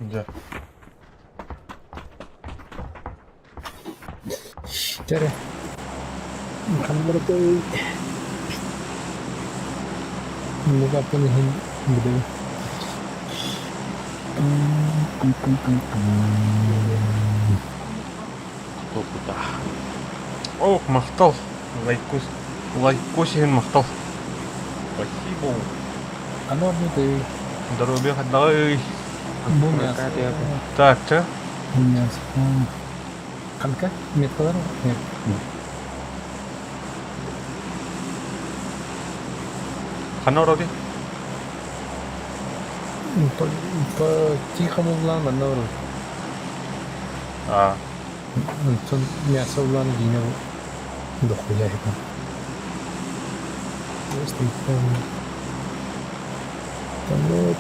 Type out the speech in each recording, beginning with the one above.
Дьэ. Чэрэ. Ханнарытай Мугатын иһин билэбин. Опыта. Ох, махтал. Лайкос, лайкос иһин махтал. Спасибо. Оно ты. Здоровья хайдаҕый. Бу мясо. Так, чэ. Мясо. Ханка? Меткалар? Нет. Ханна ороди? По, по тихому улаан манна орор. А. Онтон мясо улаан дине дохуя хипа. Там вот.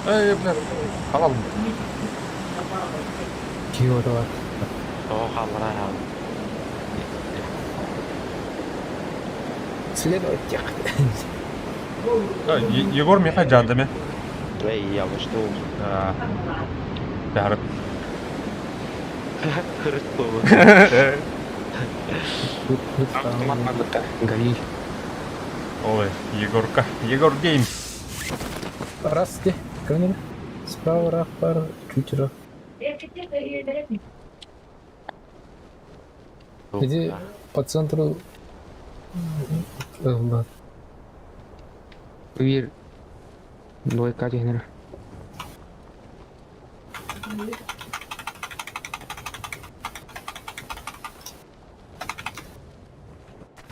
Эй, бля, халал. Киорова. Тоҕо хаалларан хаалла. Следовать тех. Егор Михай жаадаме. Эй, я во что? Бәрі. Гаи. Ой, Егорка. Егор Геймс. Раз, где? Камера. Справа, раз, пара, чуть раз. Иди по центру. Да. Биир двойка түһэн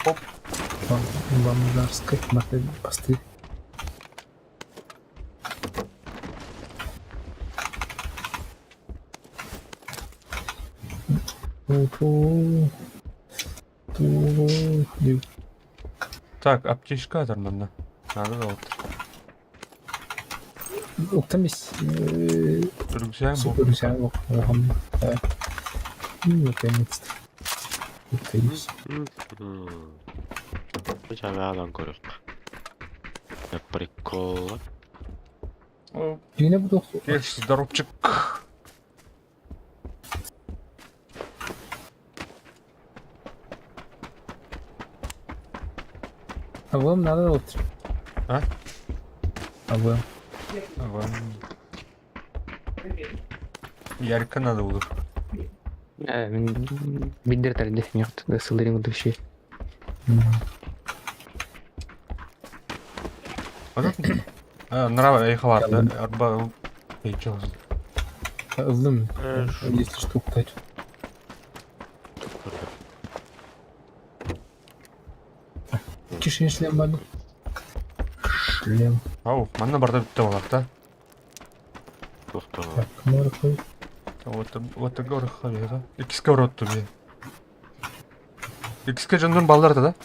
Оп. Бомжарской посты. Так, аптечка манна. Надо да вот. Уктан бис Рюкзак Рюкзак Наконец-то. Это есть. Чаваалан көрүөх. Прикол. Дьиҥэ буду Кеш, здоровчик. АВМ надо вот. А? АВМ. АВМ. Ярика надо olur. Э, мин биддер тәрде, мияқты сылдырын удуши. Нрава эховар, да? Арба... Эй, чё? Ыллым. Если что, кстати. Кишин шлем бар. Шлем. Ау, манна барда бүтті олар, да? Тоқтоо. Так, морковь. Вот, вот горы хавера. Икске уротtu bir. Икске жоннор баллар да?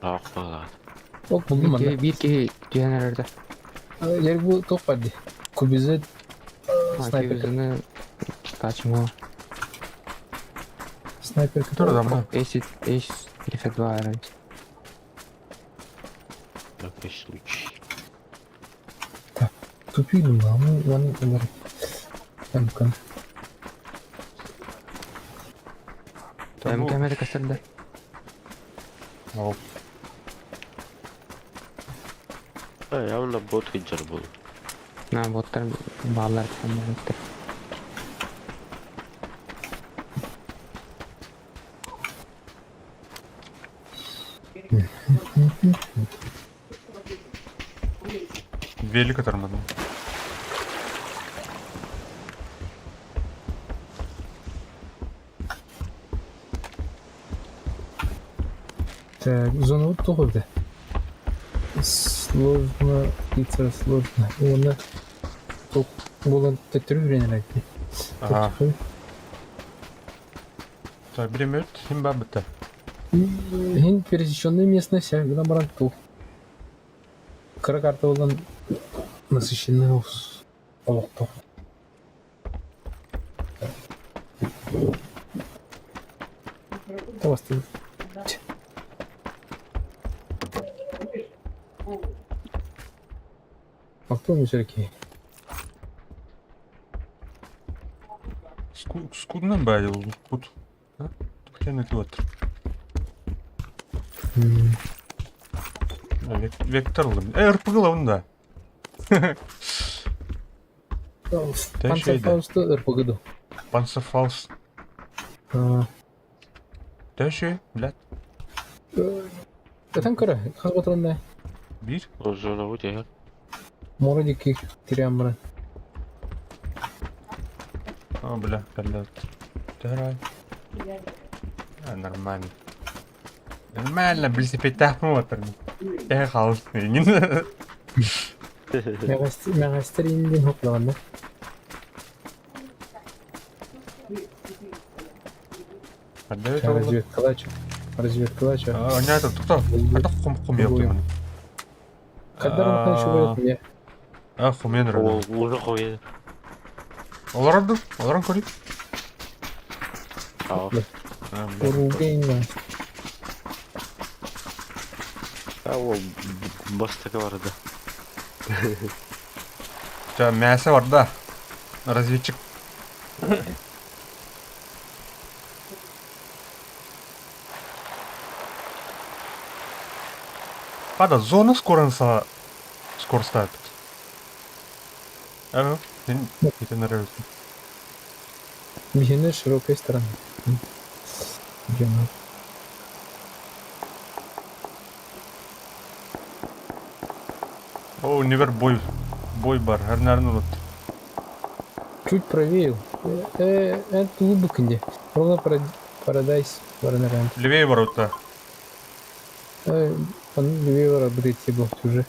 Таақ бағалады. Ок, булдум анда. Бир ки түйен арарда. Ер бу тоқ бар ди. Кубизе снайперка. Снайперны тачмо. Снайперка. Тур да мына. Эс эс 32 арайт. Такой случай. Тупили, а мы вон олар. МК. МК Америка сырда. Ау. Э, явно бот хиджар был. На боттар баллар тамыр. Велик атармадым. Так, зона вот тоқ Сложно, птица сложно. Оны тоқ болан төттірі үйренер. Ага. Так, бир минут, хим ба бітті. Хин пересеченная местность, а гына баран ту. Кыра карта болан насыщенный олоқты. Тавасты. Алтын мүсірке. Скудынан бәйі ол кут. Түктен өтіп отыр. Вектор олым. Э, РПГ лавында. Панцерфаусты РПГ-ду. Панцерфауст. Тэши, блядь. Этен көрі, қаз батырында. Бир. Зона өте. Мородики тирямбры. О, бля, блядь. Тарай. А, нормально. Нормально, велосипед отырмын. Э, қалыс. Мегастер индин хоқлағанда. Разведкалачу. Разведкалачу. А, не, это кто? Это хум хум ёпта. Когда он еще говорит мне? А, хумен Ол уже қойды. Оларды, оларын көрейік. Ау. Уругейна. А, ол бастығы барды. Жа, мясо бар да. Разведчик. Пада, зона скоро скоро ставит. Ага, это нравится. Бихене широкой стороны. Где она? О, универ бой. Бой бар, әрнәрін ұлыт. Чуть правее. Это глубоко где. Ровно Парадайс Варнеранд. Левее ворота. Он левее ворот будет идти был уже.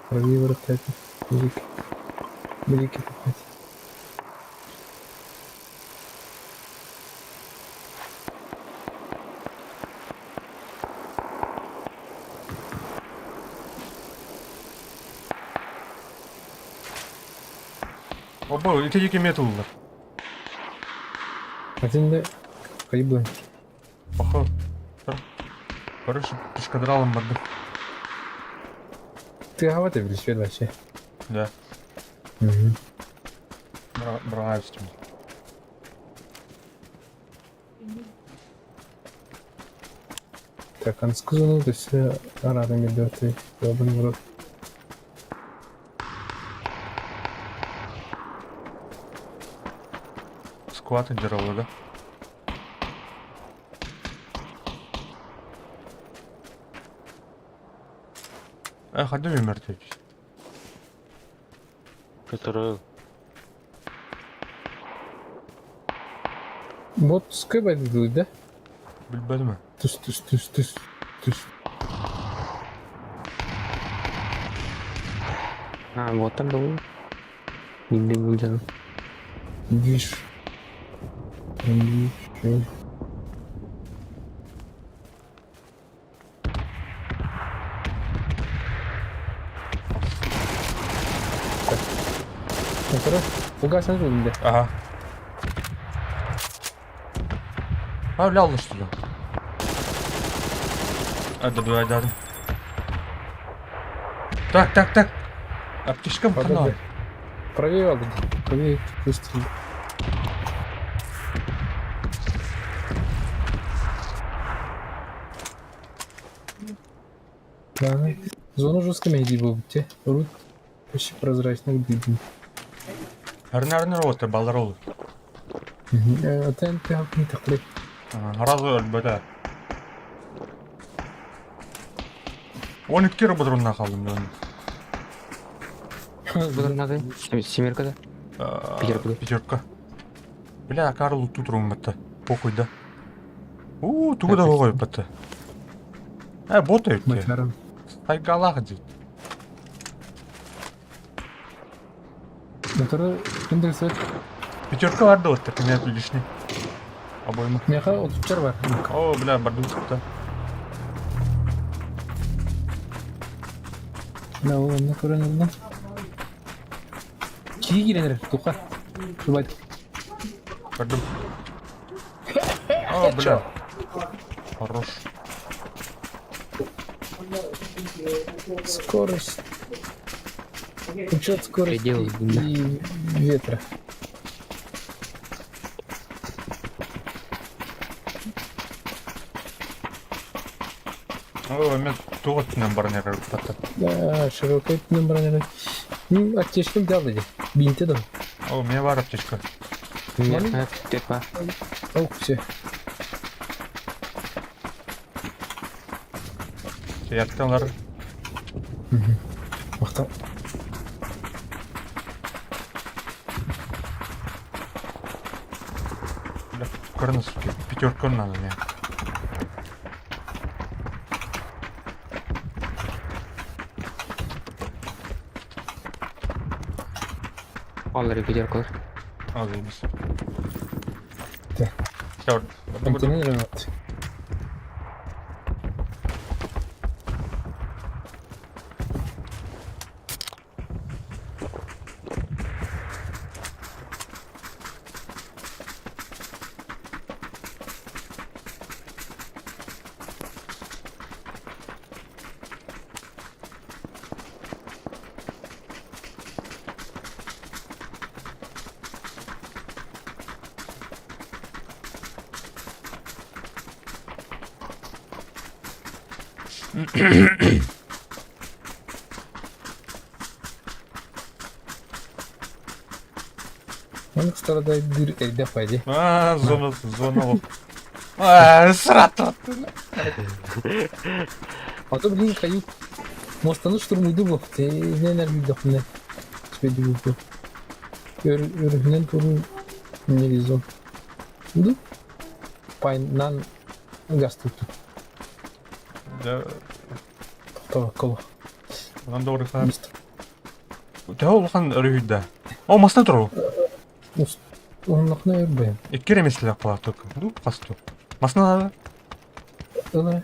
Правее ворот это. Великий. Великий попасть. Оба, ити екі метр. Один да Хайбы. Похо. Короче, пешкадралом барды. Ты гаваты велосипед вообще. Да. Угу. Брала с ним. Так, аныгыскы зону өссө араатын билбэт Ебаный в рот. Скват дьаралла да? Э, хадым мертвый. Который Бот скыбайдыы да? Билбэтим. Түс түс түс түс түс. А, вот там был. Нигде не видел. Движ. Движ. Так. Фугас не да? Ага. А, бля, что ли? А, да, да, да. Так, так, так. Аптечкам хана. Правее алды. Правее выстрел. Да, зона жестко меди был. Те, рут почти прозрачных дыбин. Әрнәрнер оты, балдар ол. Отен ты не такли. Разы өлбөтө. 12 роботронна қалдым мен. Бұдан надо. Семерка да? Пятерка да? Пятерка. Бля, Карл тут румбатта. Похуй да. У, тугу да қойып бітті. Ә, бот өтті. Матарым. Тайгалақ дейді. Моторы индекс Пятерка барды вот, так меня лишний. Обойма. Меха отучар бар. О, бля, бардым шықты. Мына ол онна көрөн олдум. Кии киренер, туха. Шубайт. Бардым. О, бля. Хорош. Скорость. Учет скорости Предел, да. и ветра. О, мен туғытынан барнер бітті. Да, широкой бронированный. Ну, аптечка взял иди. Бинты да. О, у меня бар аптечка. Нет, тепа. Ох, все. Ятталар. Мақтан. Бля, көрініс. Пятерка надо мне. Аллары пятерка. Ал, заебись. Так. Все, Контейнер. Он страдает дыр эльда пойди. А, зона, зона. А, срат. А то, блин, хаю. Мостаны штурмуйду бу. Тенен әлбидде хуне. Спеди бу. Өрүнен туру не зон. Ду. Пайнан газ тут. Да, Тоқтала онан doğru хан. Тә ол хан өрүйдә. О, масна туру. Оннақна өрбәйм. Иккере меселе кала только. Ну, касту. Масна надо. Ыла.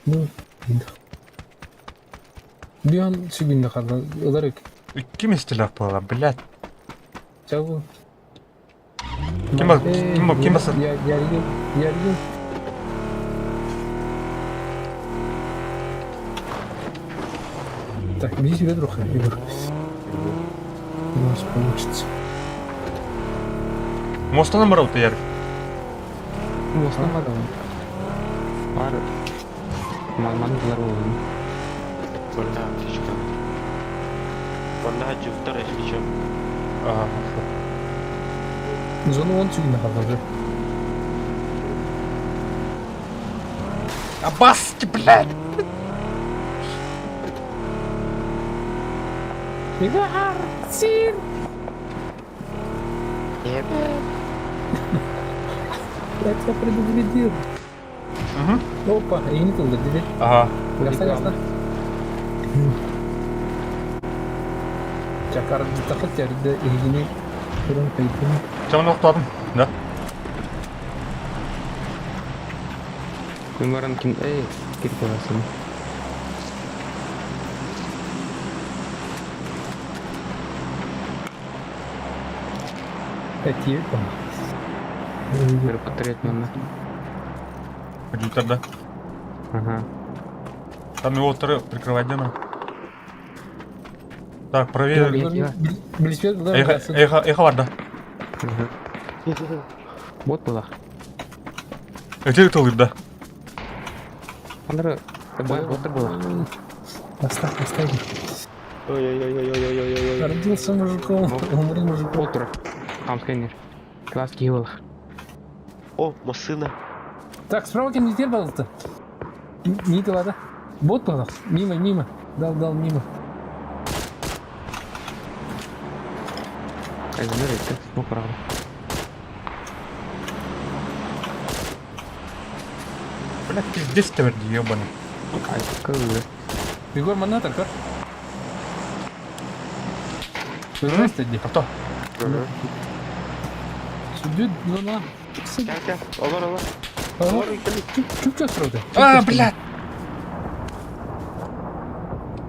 Ну, енді. Биан сүгүндө қалды. Ылар өк. Икки меселе кала, блядь. Чабу. Ким ба- ким ба- ким баса? Я яригин, яригин. Так, иди сюда, друг, Егор. У нас получится. Мостаны барыл тияр. Мостан бар. Бар ман булар буолуом. Манна аптечка. Манна хаджыбыттар если чё. Ага, хорошо. Зону он сүгүнэ хаалла уже. Абасти, блядь! Егор, сир! Я тебя предупредил. Угу. Опа, и не тылда, диде. Ага. Ясно, ясно. Чакар тахыт жерде игини турун кыйтын. Чамын оқтадым, да? Күн баран ким эй кирип барасың. Этие Бер портрет манна. Компьютер, да? Ага. Там его второй прикрывать где Так, проверь. Билиспет Эхо, эхо, эхо бар, да. Ага. Бот была. Где это да? Андре, бот была. Оставь, оставь. Ой-ой-ой-ой-ой-ой-ой. Родился мужиком, умри мужиком. Отур. Хамскайнер. Класс киһи О, массына. Так, справа кем не терпел-то? Не да? Бот был? Мимо, мимо. Дал, дал, мимо. Ну, правда. Бля, пиздец теперь, ебаный. Ай, кылы. Егор Манатор, как? Здравствуйте. А кто? Судьбы, ну на. Кел, кел. Олар, олар. Олар, кел. Чуп чё А, блядь!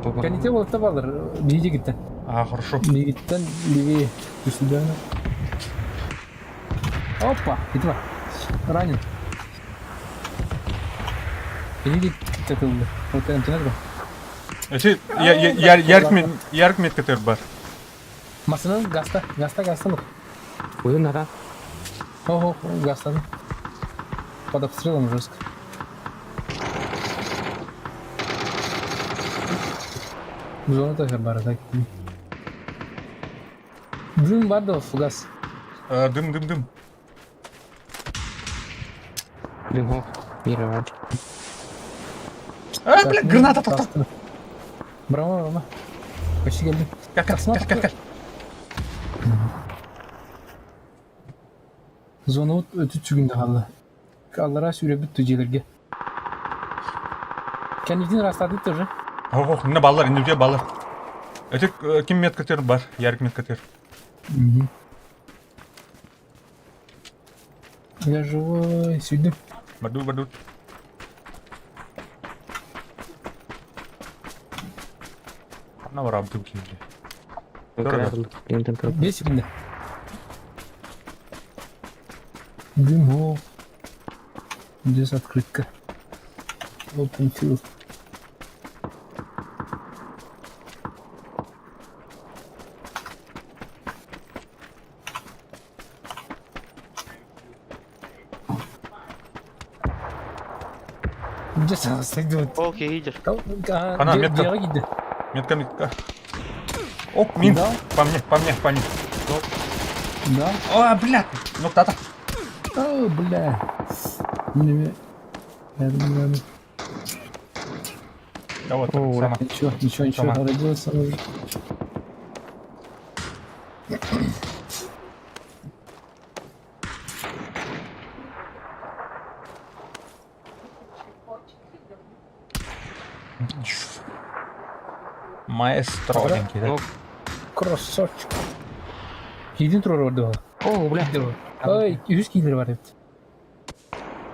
Кәнете болып табалар, биге кетті. А, хорошо. Бигиттен левее сюда. Опа, едва. Ранен. Или такой, вот это Эти, я, я, я, ярк, ярк метка бар. Масынан гаста, гаста, гаста. Ну. Уйун надо. Ого, гаста. Под обстрелом жестко. Зона тоже бар, так. Дым бар да фугас. А, дым, дым, дым. Дым хох. Мировать. А, бля, граната тоқта. Браво, Рома. Почти келді. Кел, кел, кел, кел, кел. Зона өтү түгүндө калды. Аллара сүрөбүт түжелерге. Кәнитин растады тоже. Ох, мына балалар, инде балалар. Эти ким метка тер бар, ярк метка тер. Я живой, сюда. Баду, баду. Ана бар абдым кимде. Бес секунда. Дымок. Здесь открытка. Open field. Где сойдет? Окей, идешь. Она, метка. Метка, метка. Оп, мин. Да? По мне, по мне, по мне. Да. А, блядь. Ну, тата. О, бля. Мне... Рядом, рядом. Да вот, О, сама. Ничего, ничего, ничего. Сама. Родился уже. Маэстро, да? Красавчик. Един турар бар деп. О, бля. Ой, үс кийлер бар деп.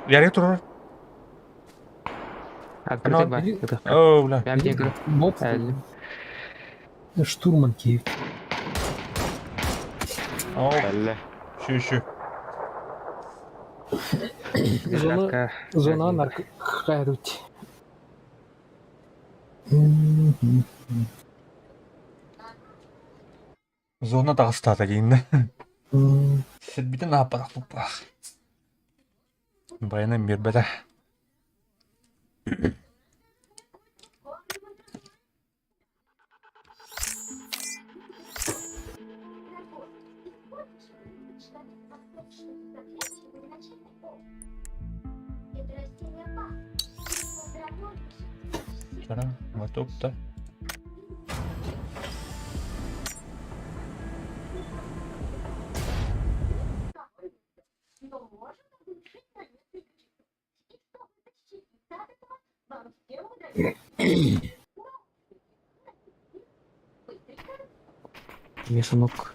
Ярик турар. Открытый бар. О, бля. Прям тебе Бот. Штурман Киев. О, Әллә. еще, еще. Зона, зона наркотик. Зона тағыстата дейін да. Сәтбітін аппақ тұппақ. Баяна мирбәді. Вчера готов-то. Мешанок.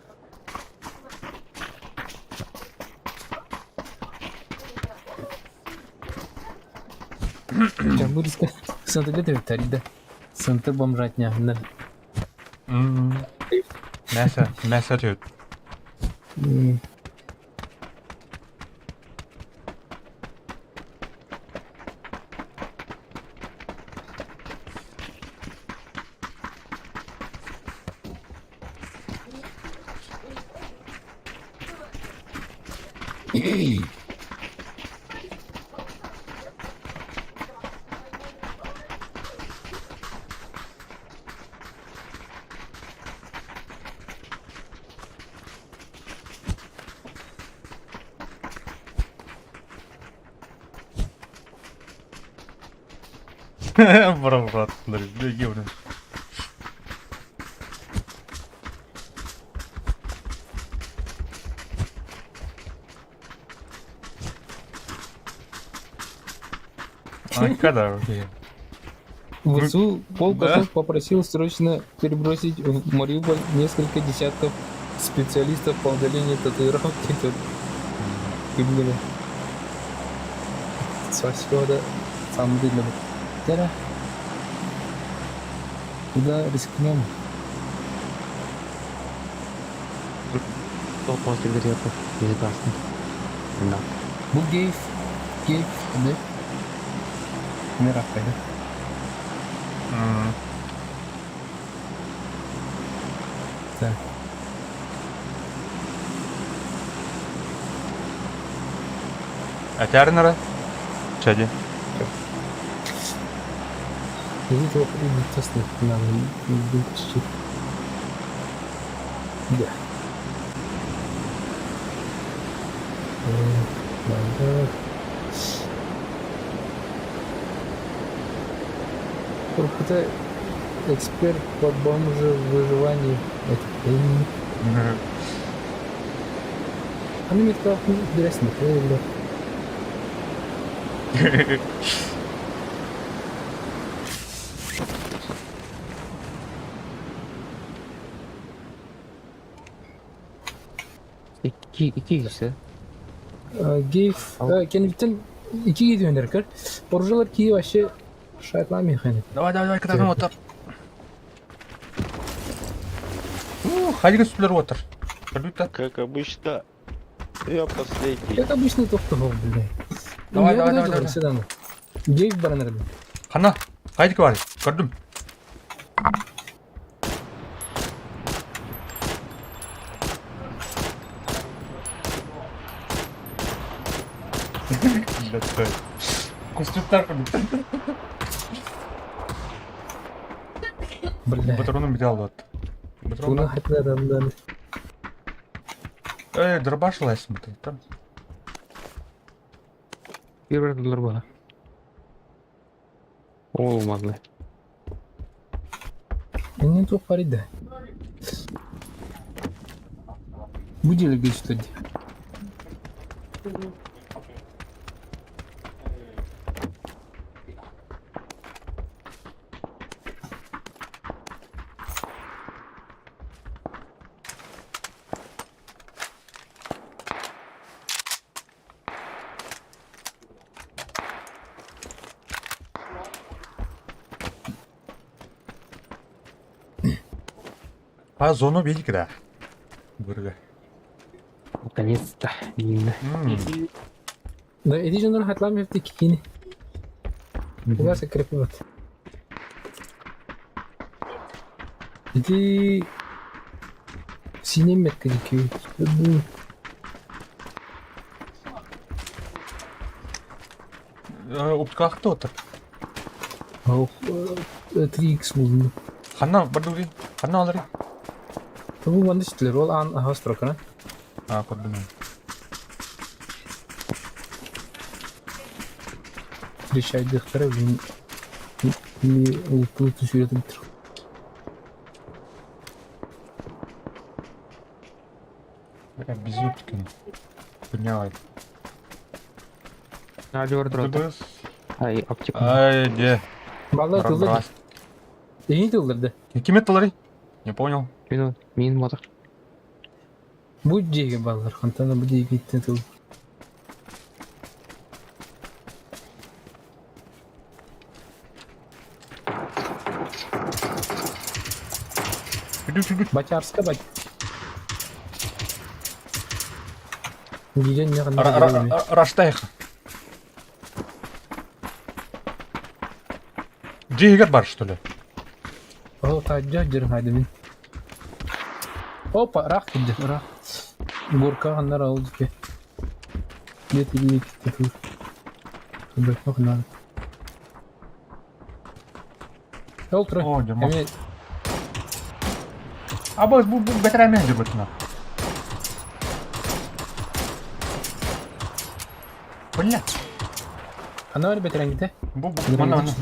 Жамбурска. Санталета Викторида. Санта бомжатня. Да. Мясо, мясо тут. Бра-бра, блин. А когда ВСУ Полк попросил срочно перебросить в Мариуполь несколько десятков специалистов по удалению татуировок. Күннэрэ. Свасьода сам Тера. Куда рискнем? После греков безопасно. Да. Бу гейф, гейф, да? Миракка, да? Так. Этэрин эрэ? Чэди. Да. Надо. Это эксперт по бомжевыживанию. Это Аны метка бирәсең, бля. Икки, икки киһи. Гейф, кенвиттен икки киһи көр. Поржалар кии вообще шайтлами хәне. Давай, давай, давай, кытаатын отар. Хайдыга сүлер отыр. Көрдүк Как обычно, я последний. Как обычно тохтоһол, бля. Давай, давай, давай, давай. Седан. Гейф бараныр. Хана, хайдыга бар. Көрдүм. Кустуктар көрдүк. Бля. Патронум бите алды. Буны хатладан. Эй, дробаш лайсың там. Bir bıraktılar bana. Olmadı. Мин тух парида. Бу деле гүстөд. А зону видик да. Бурга. Наконец-то. Видно. Да, иди жонор хатлам хефти кикини. Угаса крепиват. Иди синемет кадики. Уптка отыр. Ох, 3x булду. Ханна бардуги. Ханна алыр. Бу манды сүтлөр ол ан аха строкана. А, көрдүм. Решайдыктары бин. Улуттуу сүүрэ турбуттар. Бля, Безуткин. Подняла. Радио дрота. ДБС. Ай, оптика. Ай, где? Баллар тыллар. Раз. Эһиги тыллар да. Ким это Не понял. Мин мин мотор. Бу дьиэгэ баллар. Хантан бу дьиэгэ иттен тыл. Иду, иду. Бачарска бач. Дигэн Раштайх. Дьиэгэр бар, что ли? Ол таажа дьырын хайдыбын. Опа, рах кирдэ, рах. Горка ханнар ол дьике. Нет, или китте тур. надо. Ол тур. О, дерьмо. Эми А бу бу бу бэтэрэмэн дебытына. Бля. Ана бар бэтэрэнгите. Бу бу мана мана.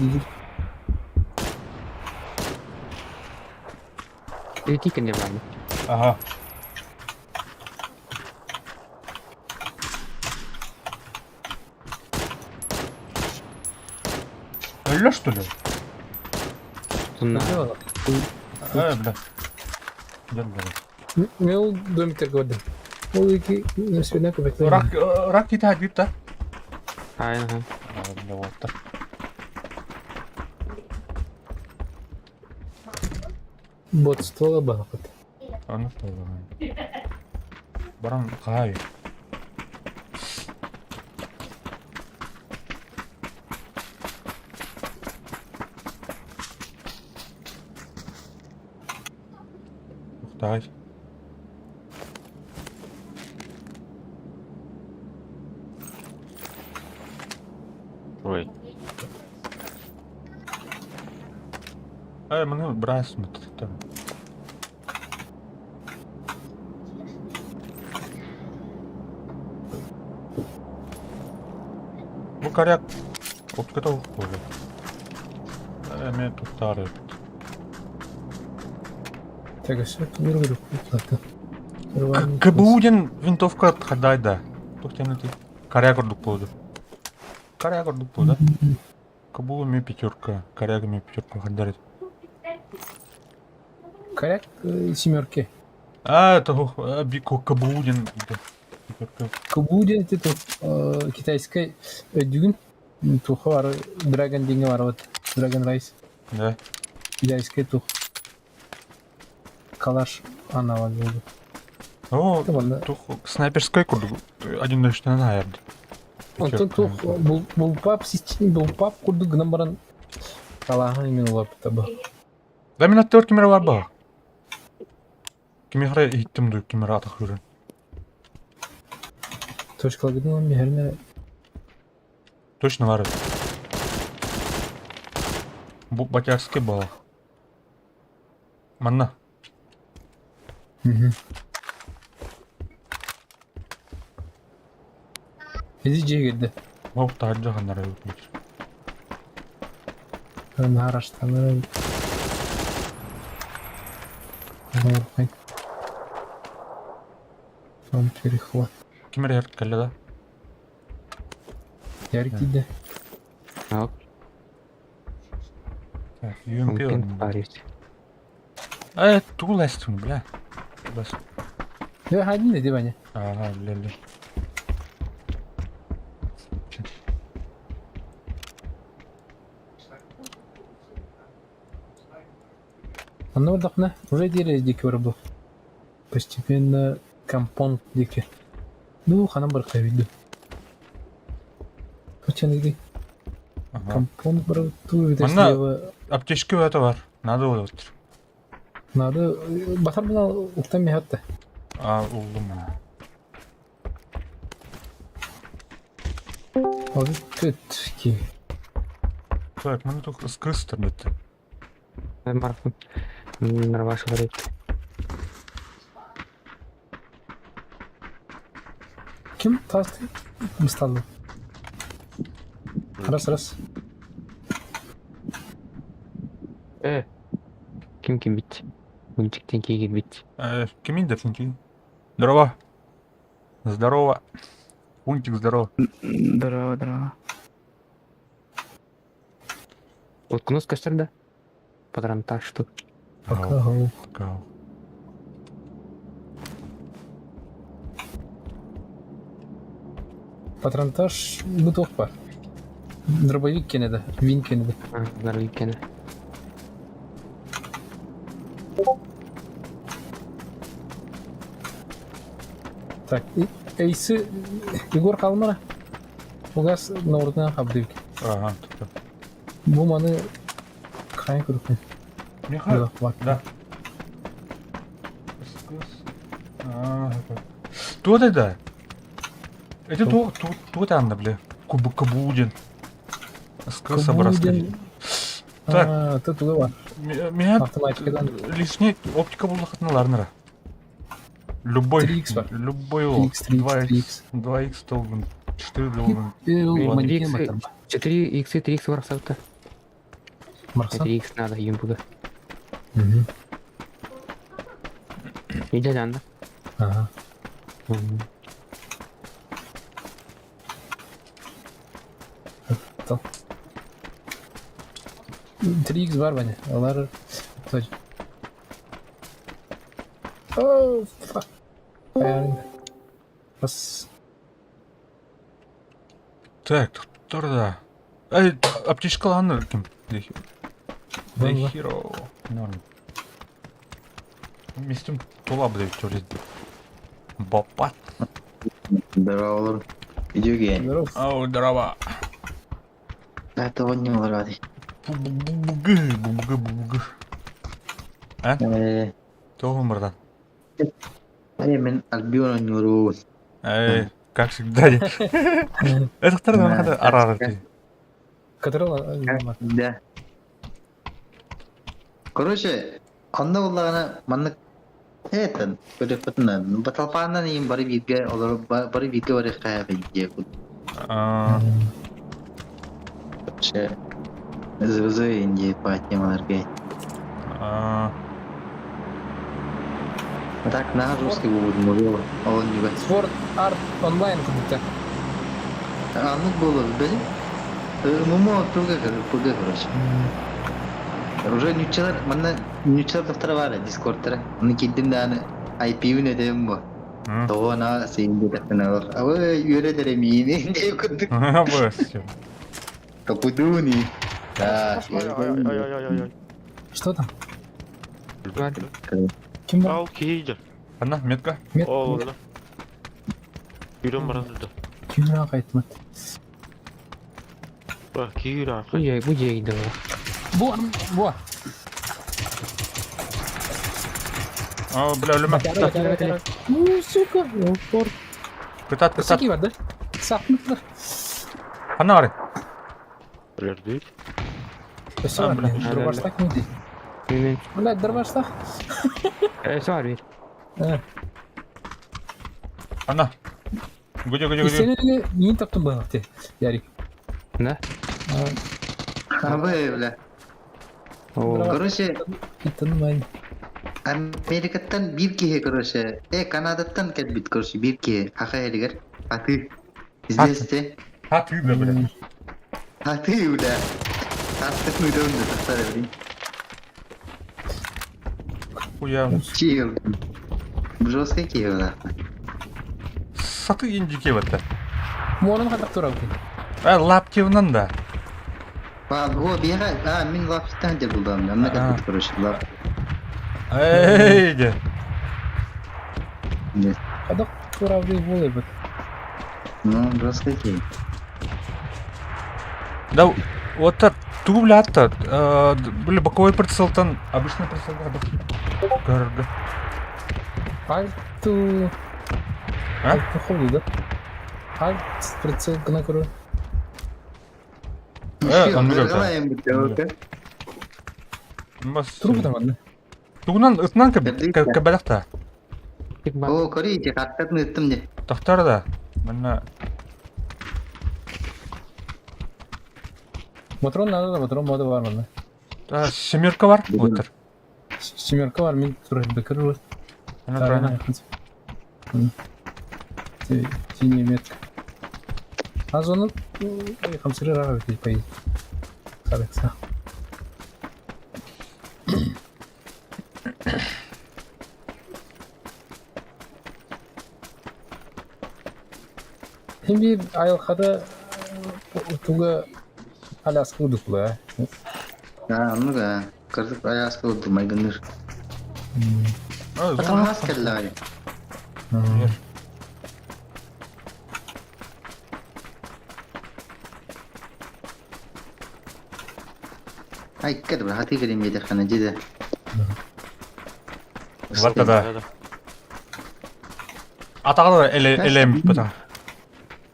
Критика не брали. Ага. Өллө, что ли? На. Э, бля. Дед, бля. Мен ол домиктер көрдүм. Ол iki нөсүнө көбөк. Рак, рак кита дип та. Ай, ага. Бля, вот так. Бот ствола балакыт. Аны Баран кай. Ухтай. Ой. Эй, маны брас там. Бу коряк. Вот это уходит. Мен туттары. Так, все, тур куплаты. КБУ-ден винтовка хадайда. Тухтен ты. Коряк ордук болду. Коряк ордук болду, да? КБУ ми пятерка, коряга ми пятерка хадарит. Коряк семерки. А, это КБУ-ден пятерка. КБУ-ден это китайская дүгін. Тухы бар, Dragon деген бар вот. Dragon Rice. Да. Китайская тух. Калаш аналог болды. О, тух снайперской курду. Один на что на Онтон тух булпап булпап курду гынан баран калахан именно лап таба. Да мен аттыр кемера бар ба. Кемера иттим ду кемера атах хүрен. Точкалагыдын бихерне Точно бар. Бу батярский бала. Манна. Бизи жегерди. Ол тааржа ханнара өтмөт. Нараштаныр. Там перехват. Кимер ярык келді да? Ярик дейді. Ок. Так, UMP. Мумкин парить. Э, тул эстүн, бля. Тул Я один деп Ваня. Ага, бля, бля. Онно бардахна уже диэри диэки барбы. Постепенно компон диэки. Ну, ханан барыкка виду. Хочан Ага. компон барыту вида Манна- слева. Аптечка это бар. Надо вот. Надо батар бина уктан мехатта. А, улдум. Ол түтки. Так, маны только скрыстыр бітті. Марк. Нарваш говорит. Ким тасты? Мысталды. Раз, раз. Э, ким кимбит? Мультиктен киирбит. Кимин да син Здорово. Здорово. Пунктик, здорово. Здорово, здорово. Уткунус көстөр да? Патронтаж что? Пока. Пока. Патронтаж бу туох бар? Дробовик кенеде, вин кенеде. Дробовик кене. Так, эйсы Егор Калмара. Угас наурдынан хабдык. Ага, Бу маны хайын көрүкпүн. Михаил. Да. Туох да? Это туох туох таанда бля. Кубудин. СКС образка. Так. Ты туга бар. Меня лишний оптика буллахатналарнара. Любой. 3х бар. Любой. 3х, 3х, 2х должен. 4 должен. 4 х 3 х барсалта. Марса? 3 х надо юмбуга. Угу. Иди анда. Ага. То. 3х бар бане. Алар... Oh, fuck. Бас. Так, да. Эй, аптечкаланыр ким? The Hero. Норм. Местем тула блядь, төлет. Бапат. Здорово, Иди гень. Здорово. Ау, здорово. Это он не рады. Бубугы, бубугы, бубугы. А? Тоғын братан. Э, мен Альбион нюру. Эй, как всегда. Это второй арар. Которого? Да. Короче, онно буллаҕына маннык этэн көрүөхпүтүн баталпаанан иин бары бииргэ олору бары бииргэ барыахха диэбит. Короче, ЗВЗ Индия по темаларга. А так на русский будет мурила, он не Sword Art Online кудукта. Аннык было, били? ММО ПГ, ПГ, короче. Уже нючалар, манна нючалар доктора бар, дискордтара. Оны киддим да аны IP-ын өтөм бу. Того на сейинде тахтана Абы үөрэ миини деп курдук. Капудуни. Да. Ай-ай-ай-ай-ай. Что там? Ким бар? Ау, киһи Анна, метка. Мет. О, да. Юрэн баран да. Ким кайтмат. Ба, киһи юрэн. Бу жей да. Бу, бу. А, бля, өлөмө. Ну, сука, упор. Кытат, кытат. Саки бар, да? Сакмытлар. Анна бары. Өлөрдүк. Все, бля. дробаштак не Мен. Блядь, дробаштак. Э, сар бир. Анна. Гудя, гудя, гудя. Сен не таптым был ты, Ярик. Да? Абы, бля. Короче, Америкаттан бир киһи, короче. Э, Канадаттан кэлбит, короче, бир киһи. Аха элигер. А ты? Здесь ты? А ты, да, бля. А ты, бля. Астык мүдөнді, тақтар, блин. Хуя. Чил. Жесткий киһи, бля. Саты индики в это. Морын хатак турабы. Э, лаптевнан да. А, о, бега, а, мин лаптан деп булдым. Анна кэлбит, короче, лап. Эй, де. Хатак турабы болой бит. Ну, жесткий киһи. Да, вот так, ту, бля, то бля, боковой прицел там, обычный прицел, да, ГРГ. Альту... А? Альту ходу, да? Альт прицел гына көрө. Э, он Трубы там одна. Тугунан ытынан кэбэлэхта. О, көрейте, хаттатын ыттым де. Тахтар да. Манна Матрон надо, да, матрон мода бар манна. Семерка бар, уоттар. Семерка бар, мин турар бөкөр Она Синяя метка. А зону хамсыры рага бит по Сарыкса. Хим биир айылҕата туга аляска курдук Аа, оннук аа. Кырдык айааска курдук майгынныыр. Хас кэллэҕэй? Айка да хатыы кэлин диэтэххинэ дьиэ да. Барта да. Атаҕа элэм бата.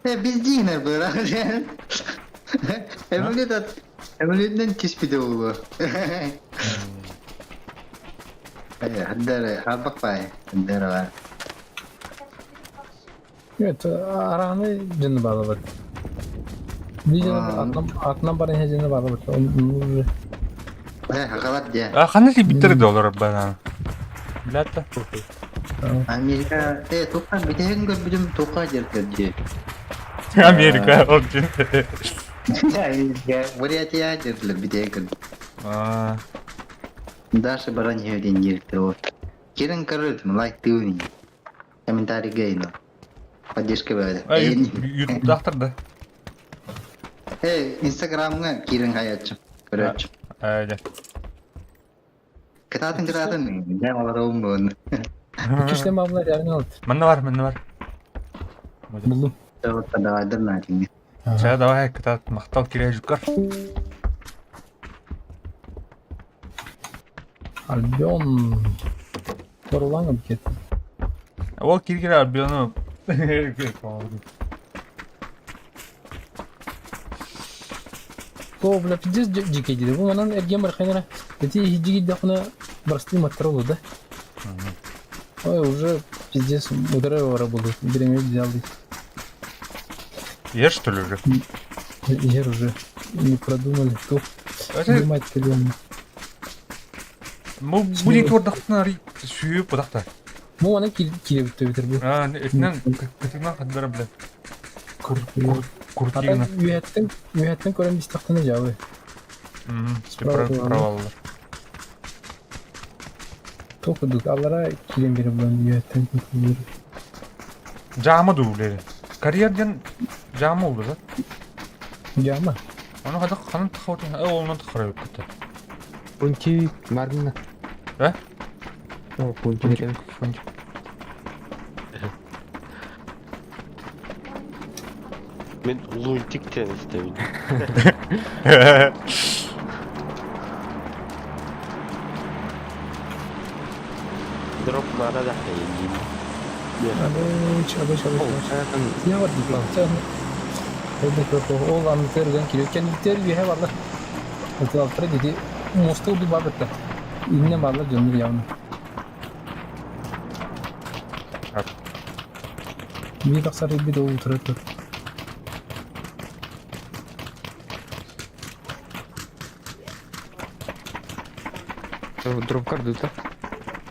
Э, биздиинер быра. Эмилит Эмилитнен түспүтэ буолуо. Э, хаддары хабак бай. Хаддары бар. Evet, араны дьону баалабыт. Биир дьону атынан баран иһэ дьону баалабыт. Оны Э, хакалар дьэ. А ханна тиийбиттэр да олорор банан. Билээт да. Америка, э, туха бүтэһин көрбүтүм туха дьэркэр дии. Америка ол дьин. Америка, Бурятия дьэрдилэр бүтэһин көрбүтүм. Аа, Даша баран иһэ диэн диэбиттэр вот. Кирин көрүтүм, лайктыыбын. Комментарийга ино. Поддержка бөҕө. Ютубтаахтар да. Э, Инстаграмҥа киирэн хайааччы. Көрөөччү. Ээ, дьэ. Кытаатын кытаатын. Дьэ, олоробун буолун. Кишлем абылар ярын алды. Манна бар, манна бар. Булдум. Давайдар наатиҥҥа. Чэ, давай, кытаат, махтал кире жукар. Альбион. Торулаң бикет. Ол киргире Альбиону. О, бля, пиздец дьикэй диде. Бу манан эрген бархайнара. Эти иһиджигиддахына простые маттар да? Ой, уже пиздец ударай ора буду. Биреме взял. Ешь, что ли, уже? Ер уже не продумали. Тух. Это Мать кэлиэн. Бу бу диэки ордахтына сүйүп бодахта. Бу аны киирэ бүтэ бу. Аа, этинэн кытынан хаддара билэ. Кур кур куртигына. Үөһэттэн үөһэттэн көрөн истэхтэнэ дьаабы. Справа проваллар. Туох курдук аллара киирэн биэрэ булан үөһэттэн көрөр. Жаама дуу Карьер диэн жаама oldu да. Жаама. Ону хада ханан тахауты э олунан тахарай өккөтө. Пунчик баргына. Э? О, пунчик этем. Пунчик. Мен лунтик диэн истэбин. Дроп наада да хайын. Абыч, абыч, абыч. Я бар дип. Ол анытырган кирип кенниктер үөһэ барлар. Ытылалтара диди муоста урдук бар бытта. Иннен барлар дьоннор явно. Биир тахсар ирбит ол утары тур. Дроп кардыта.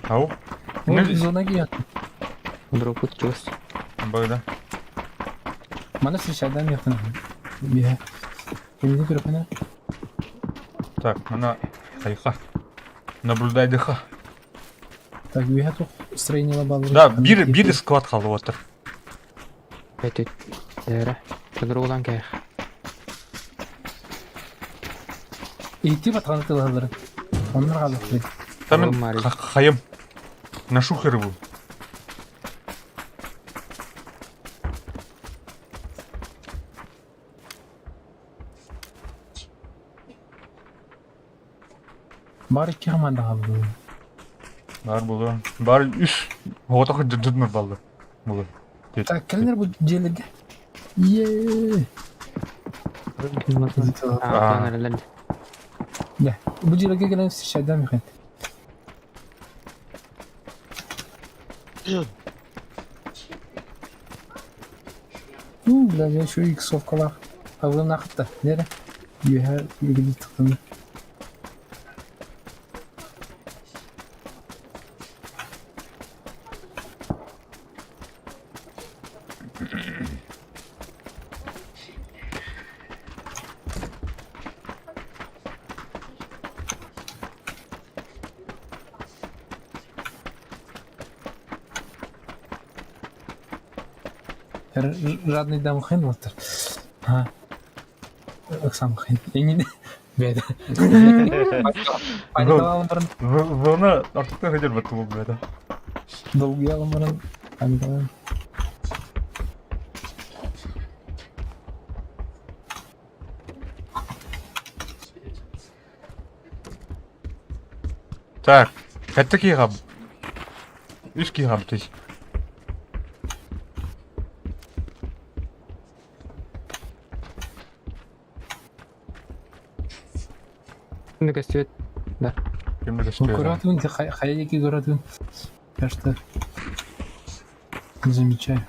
Ау. Ол зона кият. Дроп чугас. Богда. Мана встречадан яхтан. Бия. Кимди көрөкөнө? Так, мына хайха. Наблюдай дыха. Так, үөһэ тух строение баллар. Да, бир бир склад қалып отыр. Это эра. Подругулан кэх. Ити батканы тылалары. Оннор халык. Там Марий. хайым. На шухер был. Бар икки команда қалды. Бар булу. Бар үс. Ота жыдмыр балды. Булу. Так, кэлнер бу дьиэлэргэ. Е. А, эрэлэр. Да. Бу дьиэлэргэ кэлэн встречадан мехет. Ну, бля, я еще иксовкалар. Авын ақытта. Нере? Юхә югили тықтым. Жадный дам хен уолаттар. Аа ыксаамахын. Эҥин бэйэтэ. Паникалаан баран Зона артыктан сылдьар баттыбыл бэйэтэ. долгуйаҕын баран паникалаан. Так, это киһи Үс киһи хаптый. Кимде көстүбэт. Да. Кимде көстүбэт. Көрөтүн, хайа диэки көрөтүн. Я что не замечаю.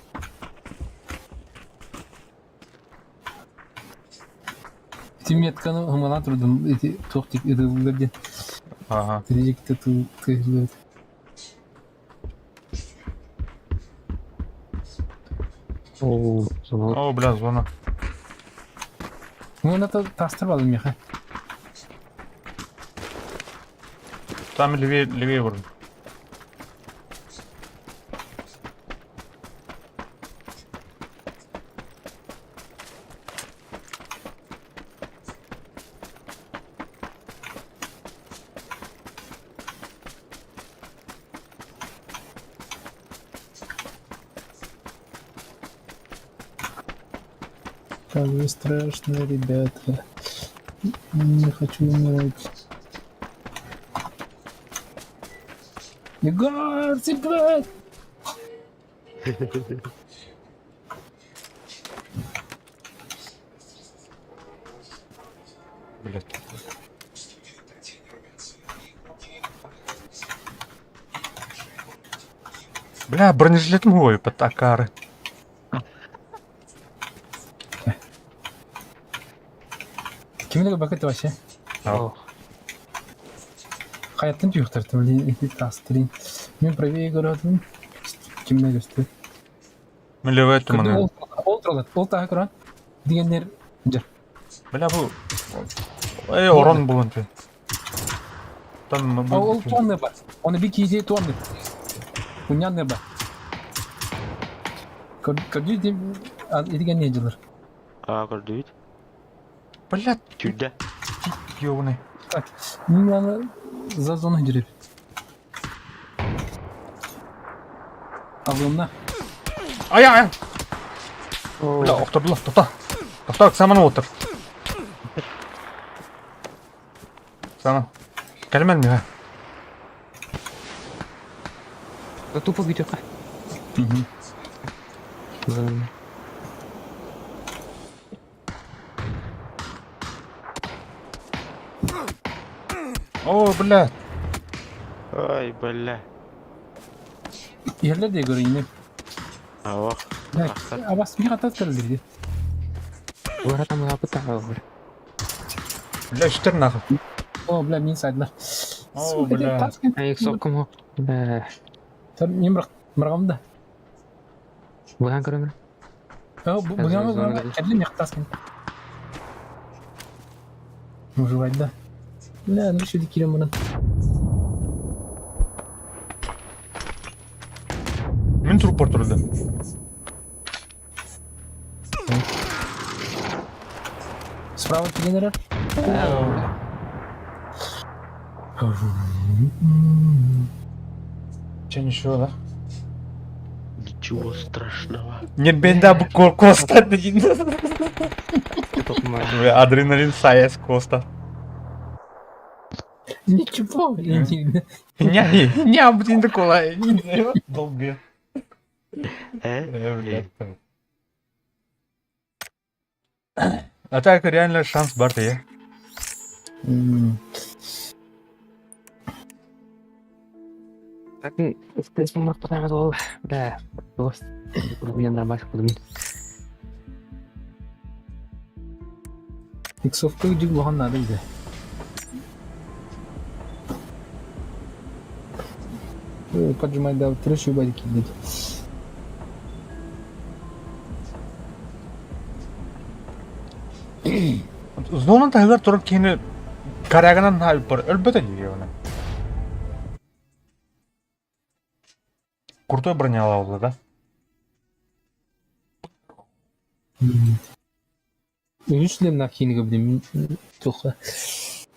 Ити метканы ымалаан турдум, ити туох диэки ытыллар диэн. Ага. Ити диэки тыыллыбыт. Оо, зона. О, бля, зона. Ну, это тастыр бал миэхэ. Там левее, левее вроде. Как же страшно, ребята. Не хочу умирать. Егор, блядь! Блядь. Бля, бронежилет мой под акары. Ким эле бакыт вообще? Ау. Хайаттан түйөхтөртүм ити таастырын. Мен правее көрөтүм. Кимне көстү? Мен левее туманы. Ол ол туралат. Ол тааһы көрөн. Дигеннер дьэр. Бля, бу... Эй, орон булан ты. Там... Ол туонны бар. Оны би кизи туонны. Унянны бар. Көрдүү итиген не дьылар. Аа көрдүбүт. Бля, Түрдэ. ёбаный. Так, мен аны за зону жүрөп. Алымна. Ай, ай! Бля, охтордулар, тоқта. Тоқта, саман отыр. Саман. Кәлмен миға. Да тупо бүтүөххэ. Зона. О, бля. Ай, бля. Ерлер де көрейін. Ах. Абас ми хатат кірілдірді. Улара там лапыта алыр. Бля, үштер нахуй. О, бля, мин сайдылар. О, бля. Ай, сокком хок. Бля. Мен бірақ мырғамда. Бухан көрөмөр. О, бұған бұған кәділі мектаскин. Выживать, да. Бля, ну еще кирем мұрын. Мин туруп бар турду. Справа тренера. Че ничего, да? Ничего страшного. Нет, бенда бу Коста деген. Токмай. Адреналин саяс Коста. Ничего. Не, не, блин, такого. Долго. Э? Э, блядь. А так реально шанс бар я. Так, стресс мак ол. Бля. Дос. Мен нормально кудум. Иксовка жүк болған надо дейді. Поджимай да трэш убадики дейді. Зонun таһыгар турар киһини корягынан бар өлбөтө дии оны. Крутой броня алла, да? Үһүс шлемнаах киинигэ билим туохха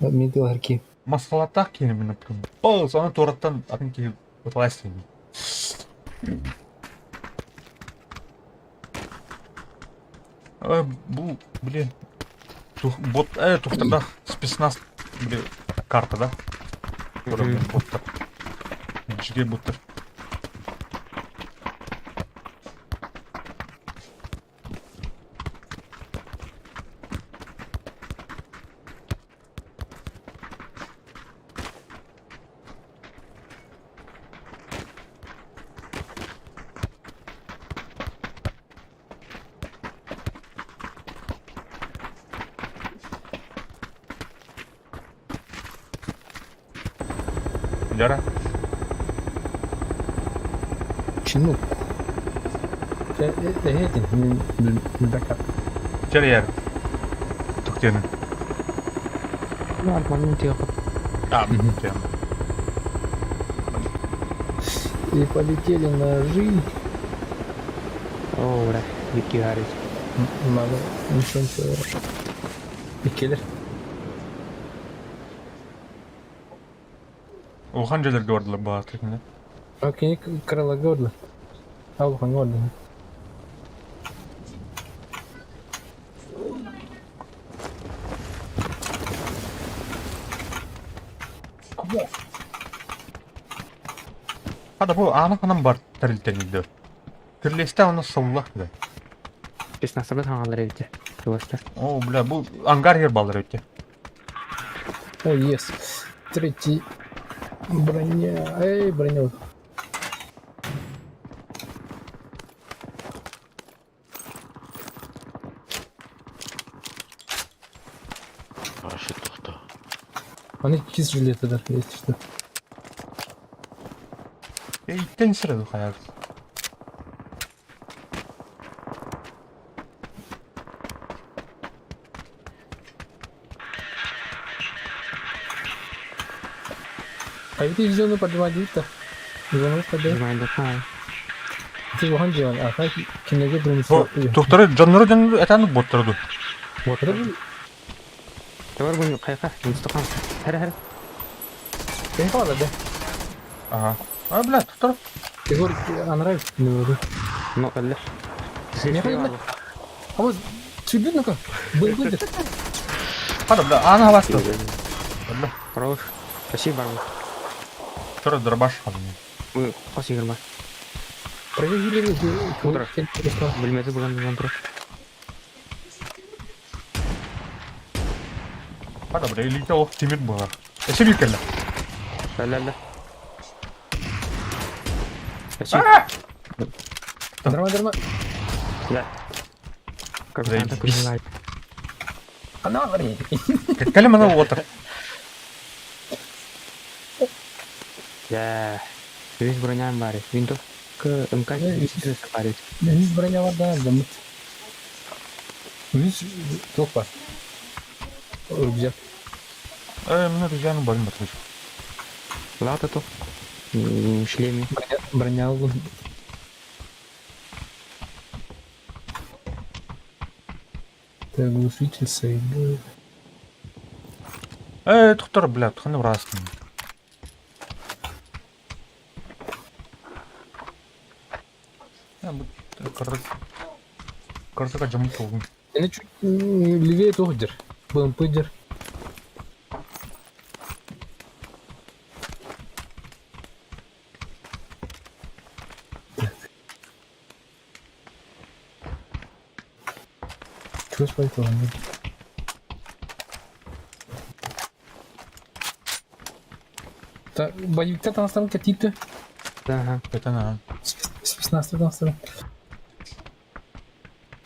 мин тылар ки. Маскалаттаах киһини мин ыппытым. Ол соны туораттан атын киһи ыталайсың. Бу, блин, тух, бот, тухтардаах спецназ, блин, карта, да? Боттар. Жиге боттар. Дьара. Чинук. Эһэтин мин билбэккэ. Чэрийэр. Туктианы. Нормально тихо. А, тем. И полетели ножи. О, бра, Вики Гаррис. Надо ничего ничего. Иккилэр. Улахан дьиэлэргэ бардылар баҕар А кини кыраларга барда. А улахаҥҥа барда. Хата бу аана ханан бар тэрилтэнийдэ. Кирлиэстэ онно сыллах да. Спецназтарда хаҥалар эбитэ. Чугастар. О, бля, бу ангар иһэр баллар эбитэ. О, yes. Третий броня. Эй, броня. Парашют тохто. Аны кис жилетыдыр, если что. Э, иттен сире хайар. А ведь зону подводит-то. Зону подводит. Знаю, да. Ты ухан делан, а как кинеге Бу тухтары дьоннору дьоннору этаны боттарду. Вот. Тавар бу кайка, мустакан. Хәр хәр. Ты хвала, да? Ага. А, бля, тухтар. Егор, а нравится не Ну, әллә. Не понимаю. А вот чуть ну-ка, был будет. Хата, бля, аана хавасты. Бля, Хорош. Спасибо, Барбус. вчера дробаш хадым. Мы хос игрма. Проверили, Утро. Бүлмәсе булган булган тора. Хата, бля, илите олох тимир буолар. Эсир кэллэ. Әллә әллә. Спасибо. Дарма, дарма. Да. Капитан такой Заебись. Она говорит. Кэлэ мана уотар. Да. Весь броня бар. Винтовка МК барит. Үс броня бар да, замыт. Үс тоқ бар. Рюкзак. Э, мне друзья, ну барин батыр. Лата то. Шлеме. Броня, броня алгын. Так, глушитель сойдет. Э, тухтар, бля, туханы врастын. Э, бу кыртыка жамын толгун. Или чуть левее тохдер. БМП дер. Чего спать Та, боевикта там какие-то. Ага. Это на. Спецназ там стороны.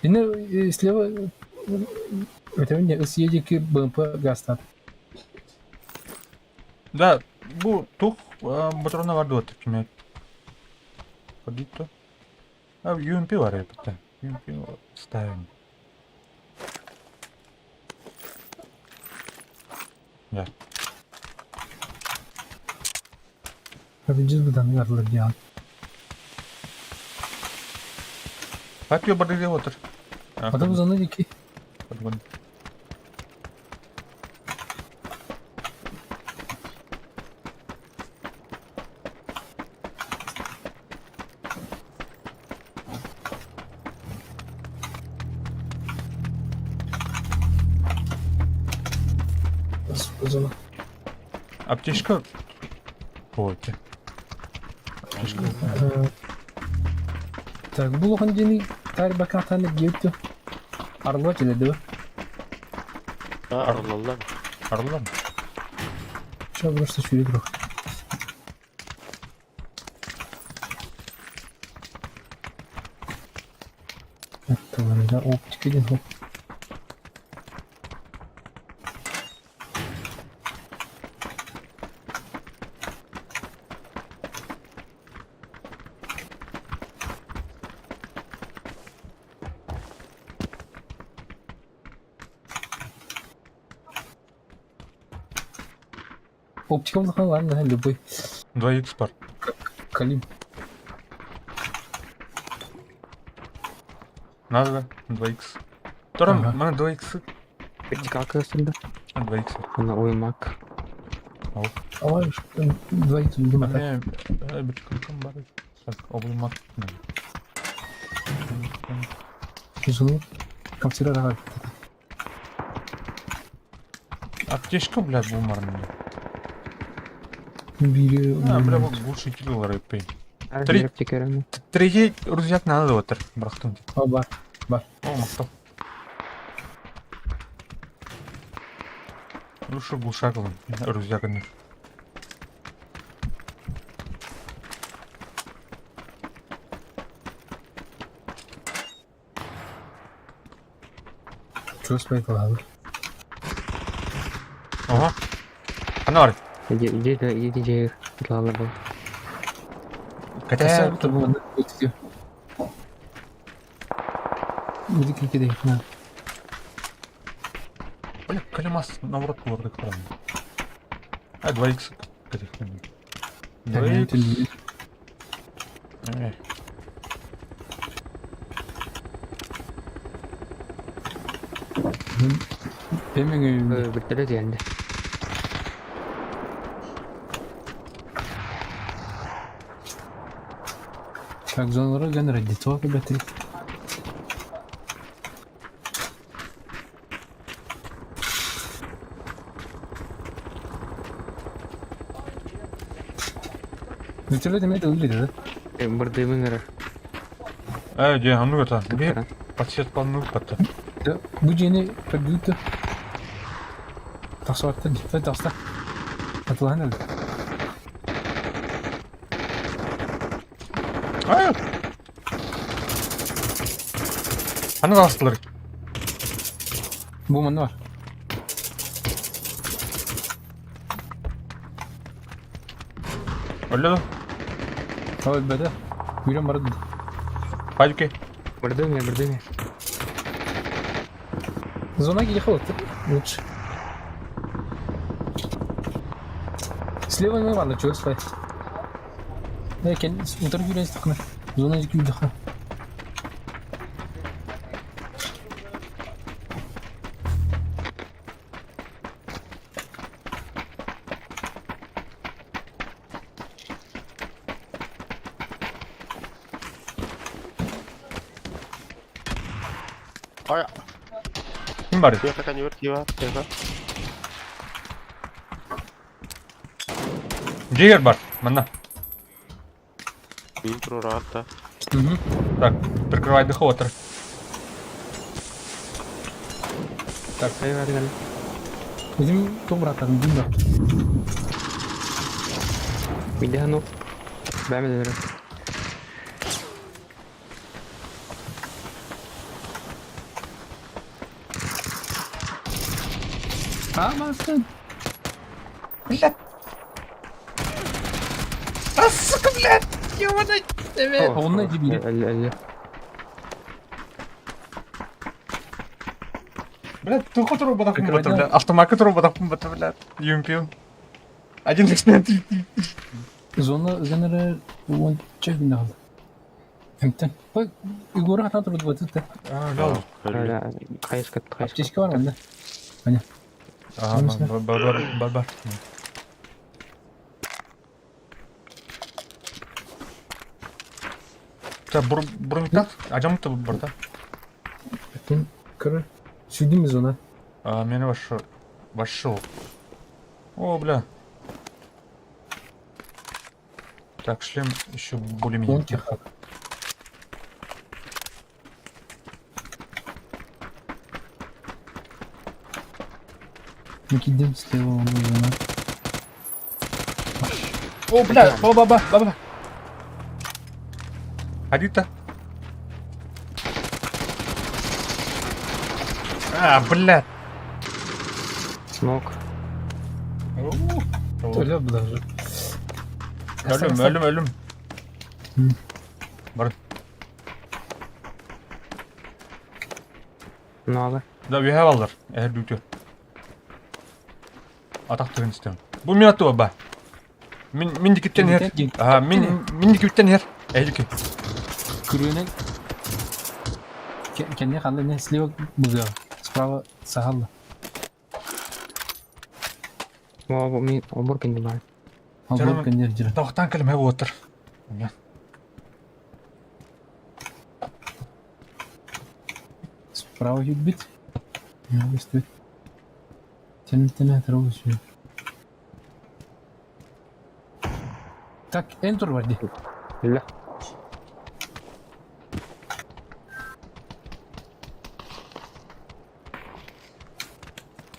И слева это не съедики БМП гастат. Да, бу тух патрона бар дуот киме. Ходит-то. А, UMP бар это. UMP ставим. Да. Видишь, будан ярлы диан. Папио барды отыр. Ата бу зона диэки. Зона. Аптечка. Вот. Аптечка. Так, бу улахан дьиэни таарбакаатаан эргийбит Арылла кэлэ дуо? А, арыллаллар. Арыллар. Сейчас просто сүүрэ туруох. Оттоларга оптика диэн хоп. Оптика улахан ладно, любой. 2х пар. Калим. Надо, да? 2х. Тором, Ага. мана 2х. Вертикалка сюда. 2х. Она ой мак. Алай, двоих тут будем атак. Не, бычком бар. Так, облымак. Зону. Компьютер аҕа. Аптечка, блядь, бумарная. Бири. А, бля, вот глушитель рэпы. Три. Три. Третий рюкзак надо вот, брахтун. О, бар. О, махтал. Лучше глушак рюкзак. Чего спайкалабыр? Ага. Анар. Иди, иди, иди, иди, ладно был. Хотя... Иди кикиде. На. Бля, колемас наоборот куларды храм. А, 2х. 2х. Эмең Вертолет geldi. Так, зоналара генерать дитоа кебети. Вертолет имеет выглядит, да? Бырдымын ыры. Э, де, а ну это, где подсет полну патта. Да, бу дьиэни көрдүүтэ. Тахсыбаттан, таста. Атылаһан өлдө. А! Аны алыстылар. Бу манна бар. Өллө да. Ой, бәдә. Үйрен барды. Пальки. Бырдымы, бырдымы. Зона ехала лучше. Слева не ладно, чего слай. Ләкин утыр йөрән стакны. Зона күйді ха. Ай, Ким бар? тихо, конверт, тихо, тихо. Джиггер бар. Манна. Интро рата. Угу. Так, прикрывай дыхотер. Так, eyvallah. Bizim добра там дим бар. Bir daha nok. Ben mi dönürüm? Амасын. Блядь. А, сука, блядь! Ёбаный! Онна дибили. Әлі, әлі. Блядь, ты хоть робота Прикрывай бата, блядь. Автомат робота бата, блядь. Юмпил. Один эксперимент. Зона генере он чек бинагы. Эмтэн. Ой, Егор хатан турбут да. А, да. Хайыска хайыска. Аптечка бар манна. Аня. Ага, бар бар бар бар. Так, брониктат, ажамыт бар да. Көрөр. Сүдүм зона. А, меня вошел. Вошел. О, бля. Так, шлем еще более-менее. Он тихо. Кидем слева он зона. О, бля, ба-ба-ба, ба-ба. Адита. А, бля. Смок. Өлө даже. Өлүм, өлүм, өлүм. Бар. Нола. Да, we have allar. Eğer büyütüyor. Атақ тыгын истем. Бу мен атты ба. Мин мин дикиттен her. Ага, мин мин дикиттен her. Эйдики. Күрүөнен кенне ханна не слева буза. Справа сахалла. О, мен обор кенде бар. Обор кенде жир. Тавақтан кілім хәп отыр. Справа юбит. Я Тен-тен травы Так, enter бар ди. Ля.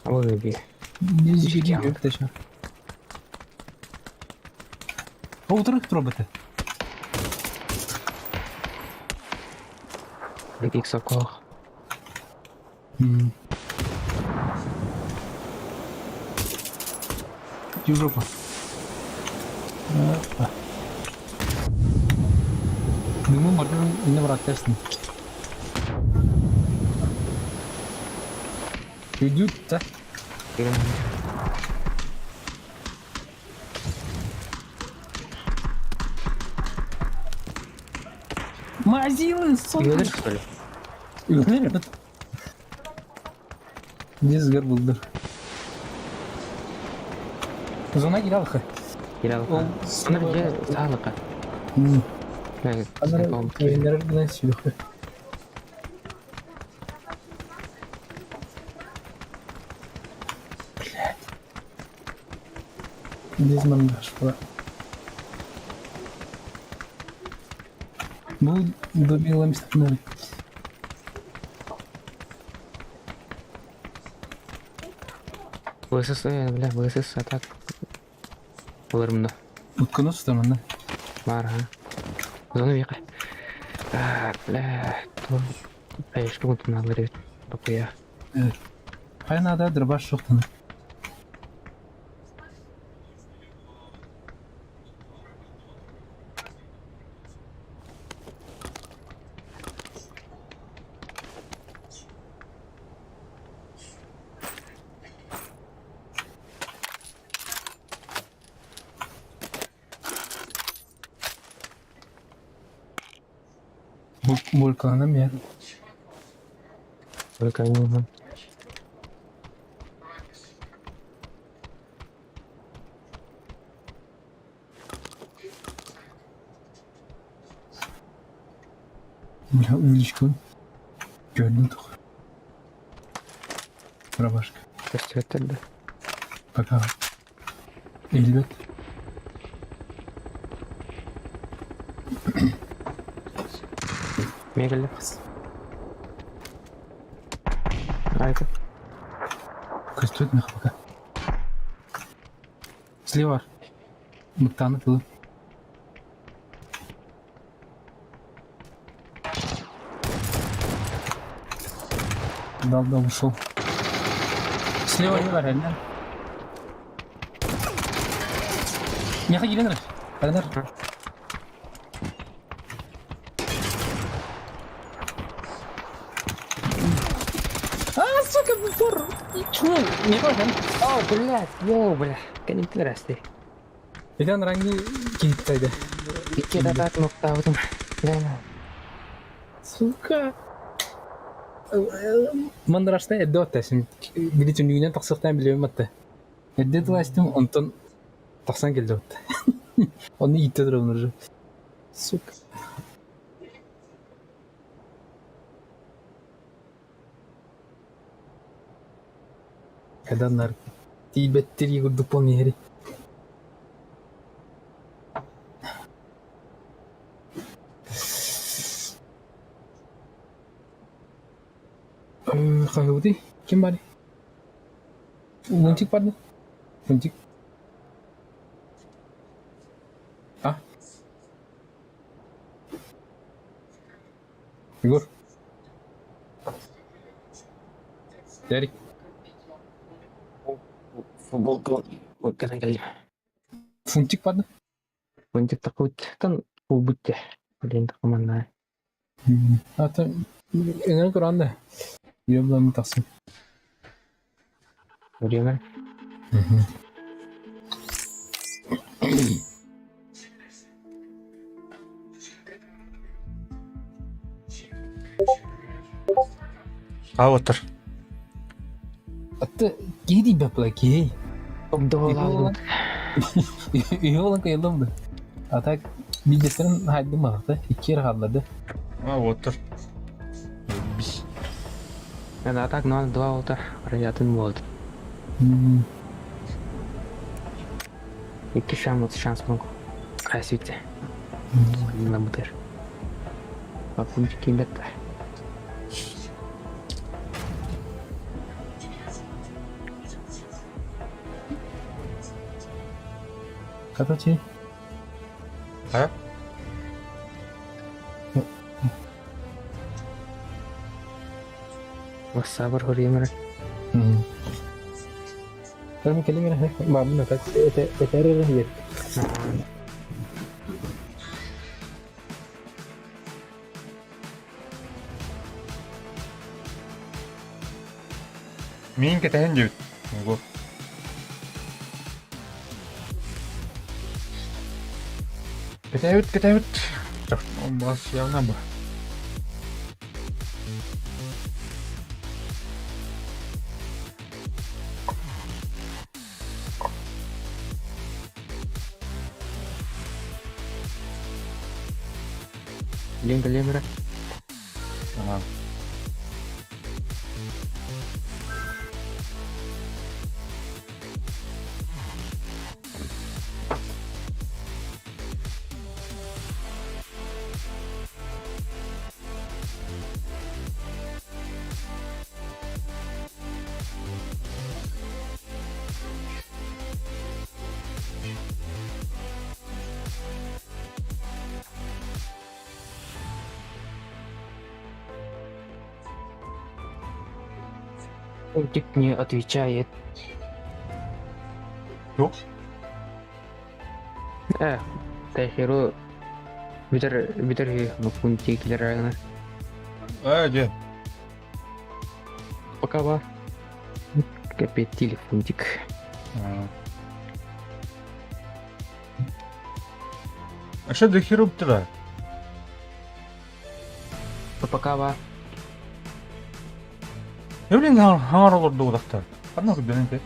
Ой, би. Утырып тробыты. Бик сокох. Европа. Дымы мардын ине брат тестин. Идут, да? Мазилы, сука! Үйелер, что ли? Үйелер? Дизгер булдыр. Зона кире алха. Кире алха. Ана бile саалыка. Ана ойындар гына сүйлөккө. Блядь. Дизман башпа. Бу добила мистер. ВСС, бля, ВСС атак. Болар мында. Утканы тутамын да. Бар, ха. Зона века. А, бля, то. Ай, что тут надо говорить? Папуя. Кайнада дробаш жоктун. Булканым я. Булканым. Бля, увеличку. Көрдүм тух. Рабашка. Көстүбөттөр да. Пока. Элбет. Мегеле. Айта. Көстүбөт меха пока. Слева. Мыктаны тылы. Дал, да, ушел. Слева не бар, Эльнар. Меха келенер. Эльнар. А, сука, буфор! Чё? Не бар, О, блядь, йоу, бля. Кәнең расты. Итан ранги кейттайды. Икки датат ноктабытым. Бля. Сука! Мандараштай эрдэ оттайсым. Били түннүгүнэн тахсыахтаан билэбин батта. Эрдэ тылаастым, онтон тахсан кэллэ батта. Ону ииттэ турабын уже. Сука. Каданнар тиийбэттэр курдук помиһэри. Хаһыыбытый? Ким барый? Мультик барды? Мультик. А? Егор? Ярик? Футболка гынан кэллим. Фунтик барды? Фунтик такуттан кулбутте. Блин, такыманна. Ата эҥэр көрөн да. Үйэм тахсым. Время. Аутер. Атта киһи тиийбэт була киһи. Обдолаабыт. Үһү буолан кыайыллым да. А так биирдэстэрин хаайдым маҕата, икки эрэ хаалларды. Аутер. Бис. А так 0-2 болта. Атын болды. Икки шанс шанс мог. Хайсвите. Намытыр. Папунчик кимбетта. Короче. А? Сабыр хөрүемер. Кэлин кэлин баабын этэр эрэ иһит. Миин кэтэһэн диэбит. Ого. Кэтэһэбит, кэтэһэбит. Бас явно бы. Лен кэлиэмэрэ. Ага. Пунктик не отвечает. Туох? Тайхеру бүтэр бүтэр пунктик килер Ээ, дьэ. Пока ба. Капец телефончик. А что до херуб-то? Пока ба. Блин, хаҥар олордубутахтар. Ханна көрдөнөн те?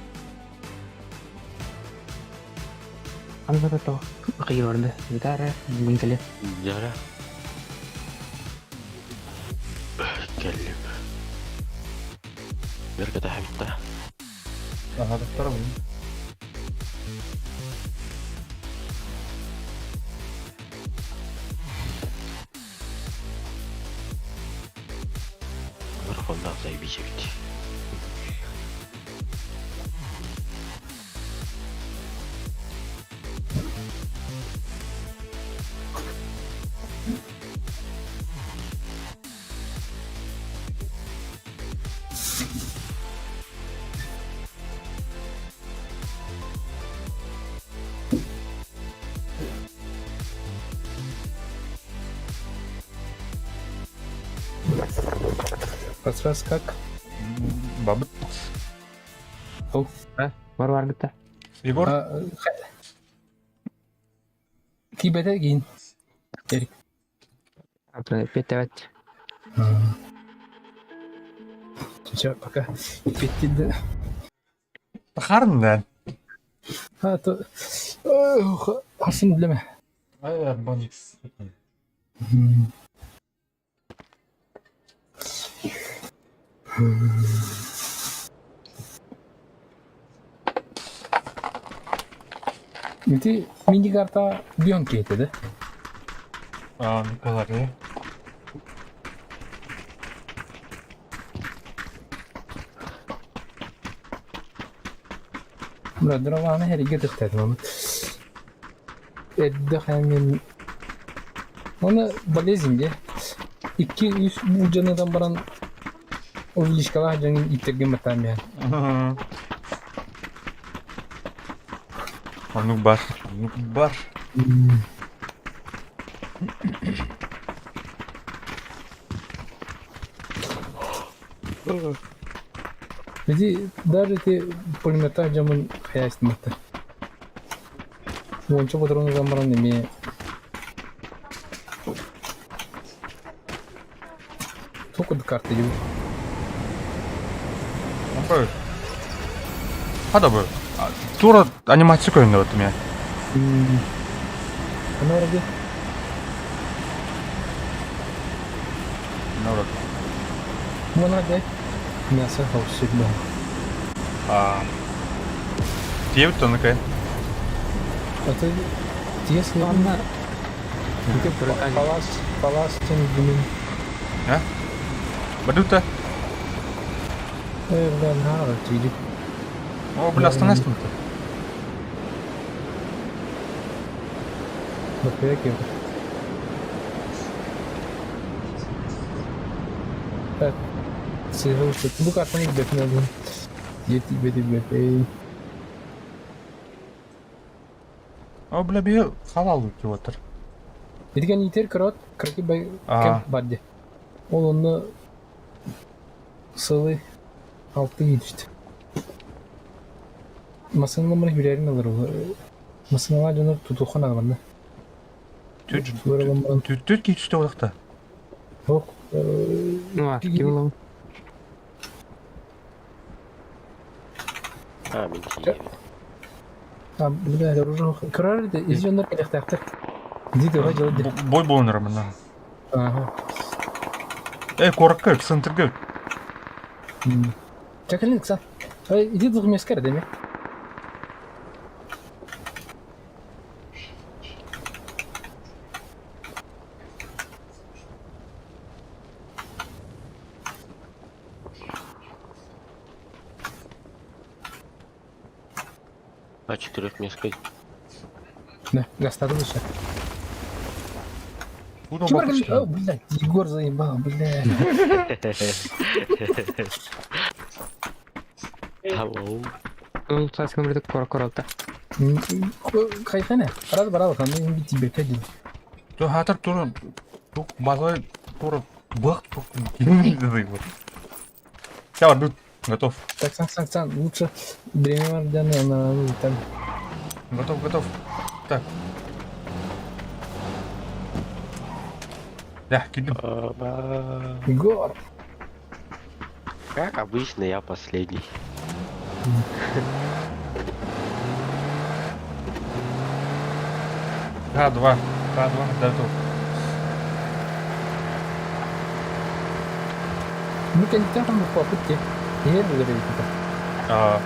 Анда то кыйырды. Гитара, мин Дьара. Кэллим. Бэр кэтэһэбит Аһатахтара блин. Микрофоннаах заебись эбит. Раз раз как? Бабыт. О. Бар бар гыта. Егор? Кибете кийин. Эрик. Петевет. Чэ, пока петтидэ. Тахарын да. А то хасын билеме. Ай, арбан. Ити мини-карта Бионки этэ да? А, Николай. Бля, дрованы эргэ тыктаатым аны. Эрдэ хэмин Оны болезнь де. Икки үс буулдьанытан баран увеличкалаах дьоҥҥун ииттэргин баттаан биһэн. Оннук бар. Оннук бар. Ити даже ити пулеметтаах дьоммун хайаастымматтар. Уонча ботуруон ылан баран эмиэ Туох курдук карта диибин? Бу. Хада бу. Тура анимация көрүннэ баттым я. Аны барар дии. Народ. Мана дии. Мясо всегда. А. Тиэбит тонукай. А ты если Ладно. Палас, палас тем дымын. А? Бадута. Э, бля, нара, тиди. О, бля, остановись-то. Бакыяки. Так, Бу картаны билбэппин ыллым. Тиийбэт тиийбэт О, бля, бе халал отыр. Итигэн иитэр кырот, кыракый бай кэм бар дии. Ол онно сылы алты киирбит. Массыыналарбын билэрин ылар Массыыналаах дьону тутуохха наада Түт киирситэ олохто. Ох, Ну, а ким А, мин тиийэбин. А, бля, оружие көрөр да из дьоннор кэлиэхтээхтэр. Ди тыга дьыл ди. Бой буолан мына. Ага. Эй, куоракка, центрга. Чакалин кса. Эй, иди двухмескер, деме. А четырехмеской. Да, гастады выше. Буду Ким О, блядь, Егор заебал, блядь. Hello. Ну, сасың бір кора коралта. Хайхана, рад барал, там не тебе кадил. То хатар тура тук базой тура бах тук. Я тут готов. Так, сан, сан, сан, лучше время на там. Готов, готов. Так. Да, кидем. Егор. Как обычно, я последний. К2. К2 готов. Ну, конечно, там попытки. Я говорю, А.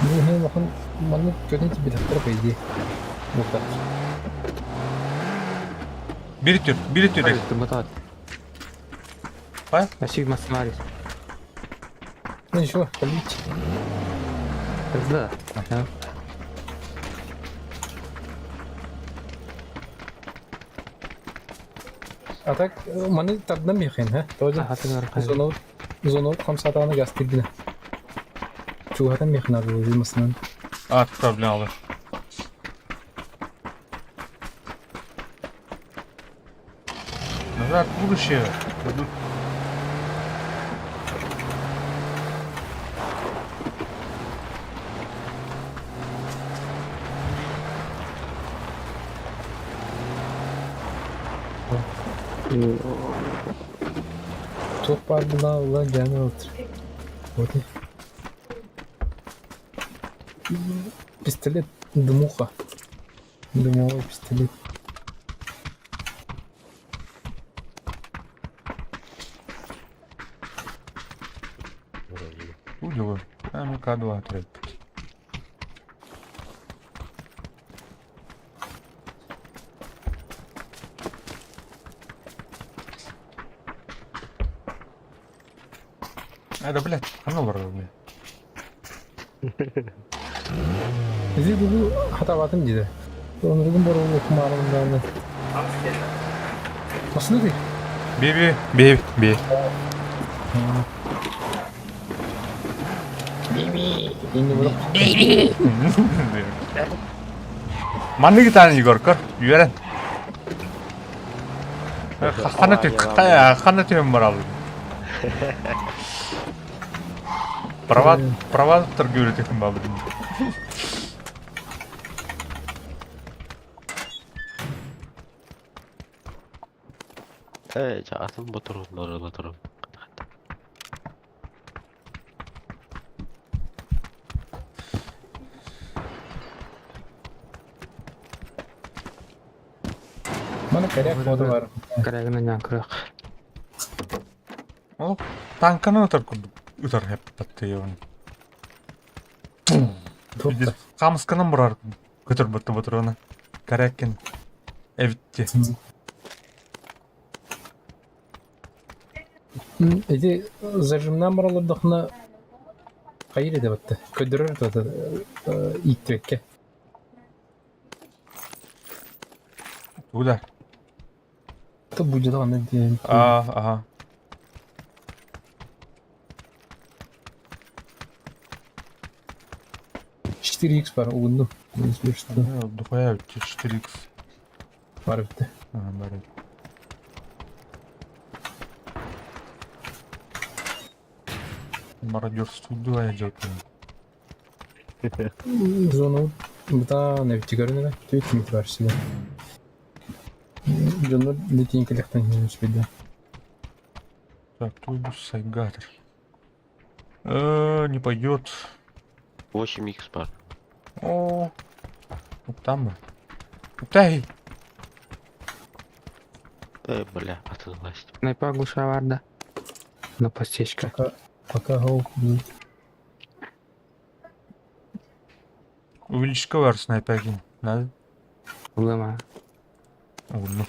Ну, улахан маннык көтөн тибитэхтэр по идее. Вот так. Бери түр, бери түр. Бутат. Пай? Ашиг масмарис. Ну ничего, полить. Да. Ага. А так, маны тардан мехен, ха? Тоже. Ага, ты нархай. Зонов, зонов хамсатаны гастырдына. Чугатан мехен ады масынан. А, отправлял. Назад, в будущее. Пойдут. Туох баар былаа ыла дьааны ылтыр. Вот. Пистолет дымуха. Дымовой пистолет. Удилы. МК-2 треппит. Это, блядь, оно барар Ити бугу хатабатым диде. Онугун боругу кумаарым дааны. Басыны күй. Би-би, би, би. Инни бурук. Манныгы таан Егор көр, үөрэн. Хана тү, хана түһэн баралым. Права, права торгуют бабы. Ээ, атын ботурууннары ыла туран. Маны коряк мода бар. Корягынан ян көрөх. Ол танканы ытар курдук ытар хэппаттыйын. Хамысканан бурар көтөр бутты ботуруна. Коряккин эбитти. Ити зажимнан баралардахына хайыр этэ батта. Көдөрөр тута ииттибэккэ. Куда? То будет аны диэн. А, ага. 4x бар угунну. Если что. Дохуя 4x. Бар битте. Ага, бар. Мародерство идет. Зону бытаан эбити көрүнэрэ. Түөт мити бар сигэ. Дьоннор литиин кэлэхтэн иһин Так, твой сайгатор. Не пойдет. 8x бар. О, там бы. Дай. Э, бля, атыласть. Найпа глушаварда. На постечка. Пока, пока гоу. Увеличка var снайперин. Надо. Улыма. Ну.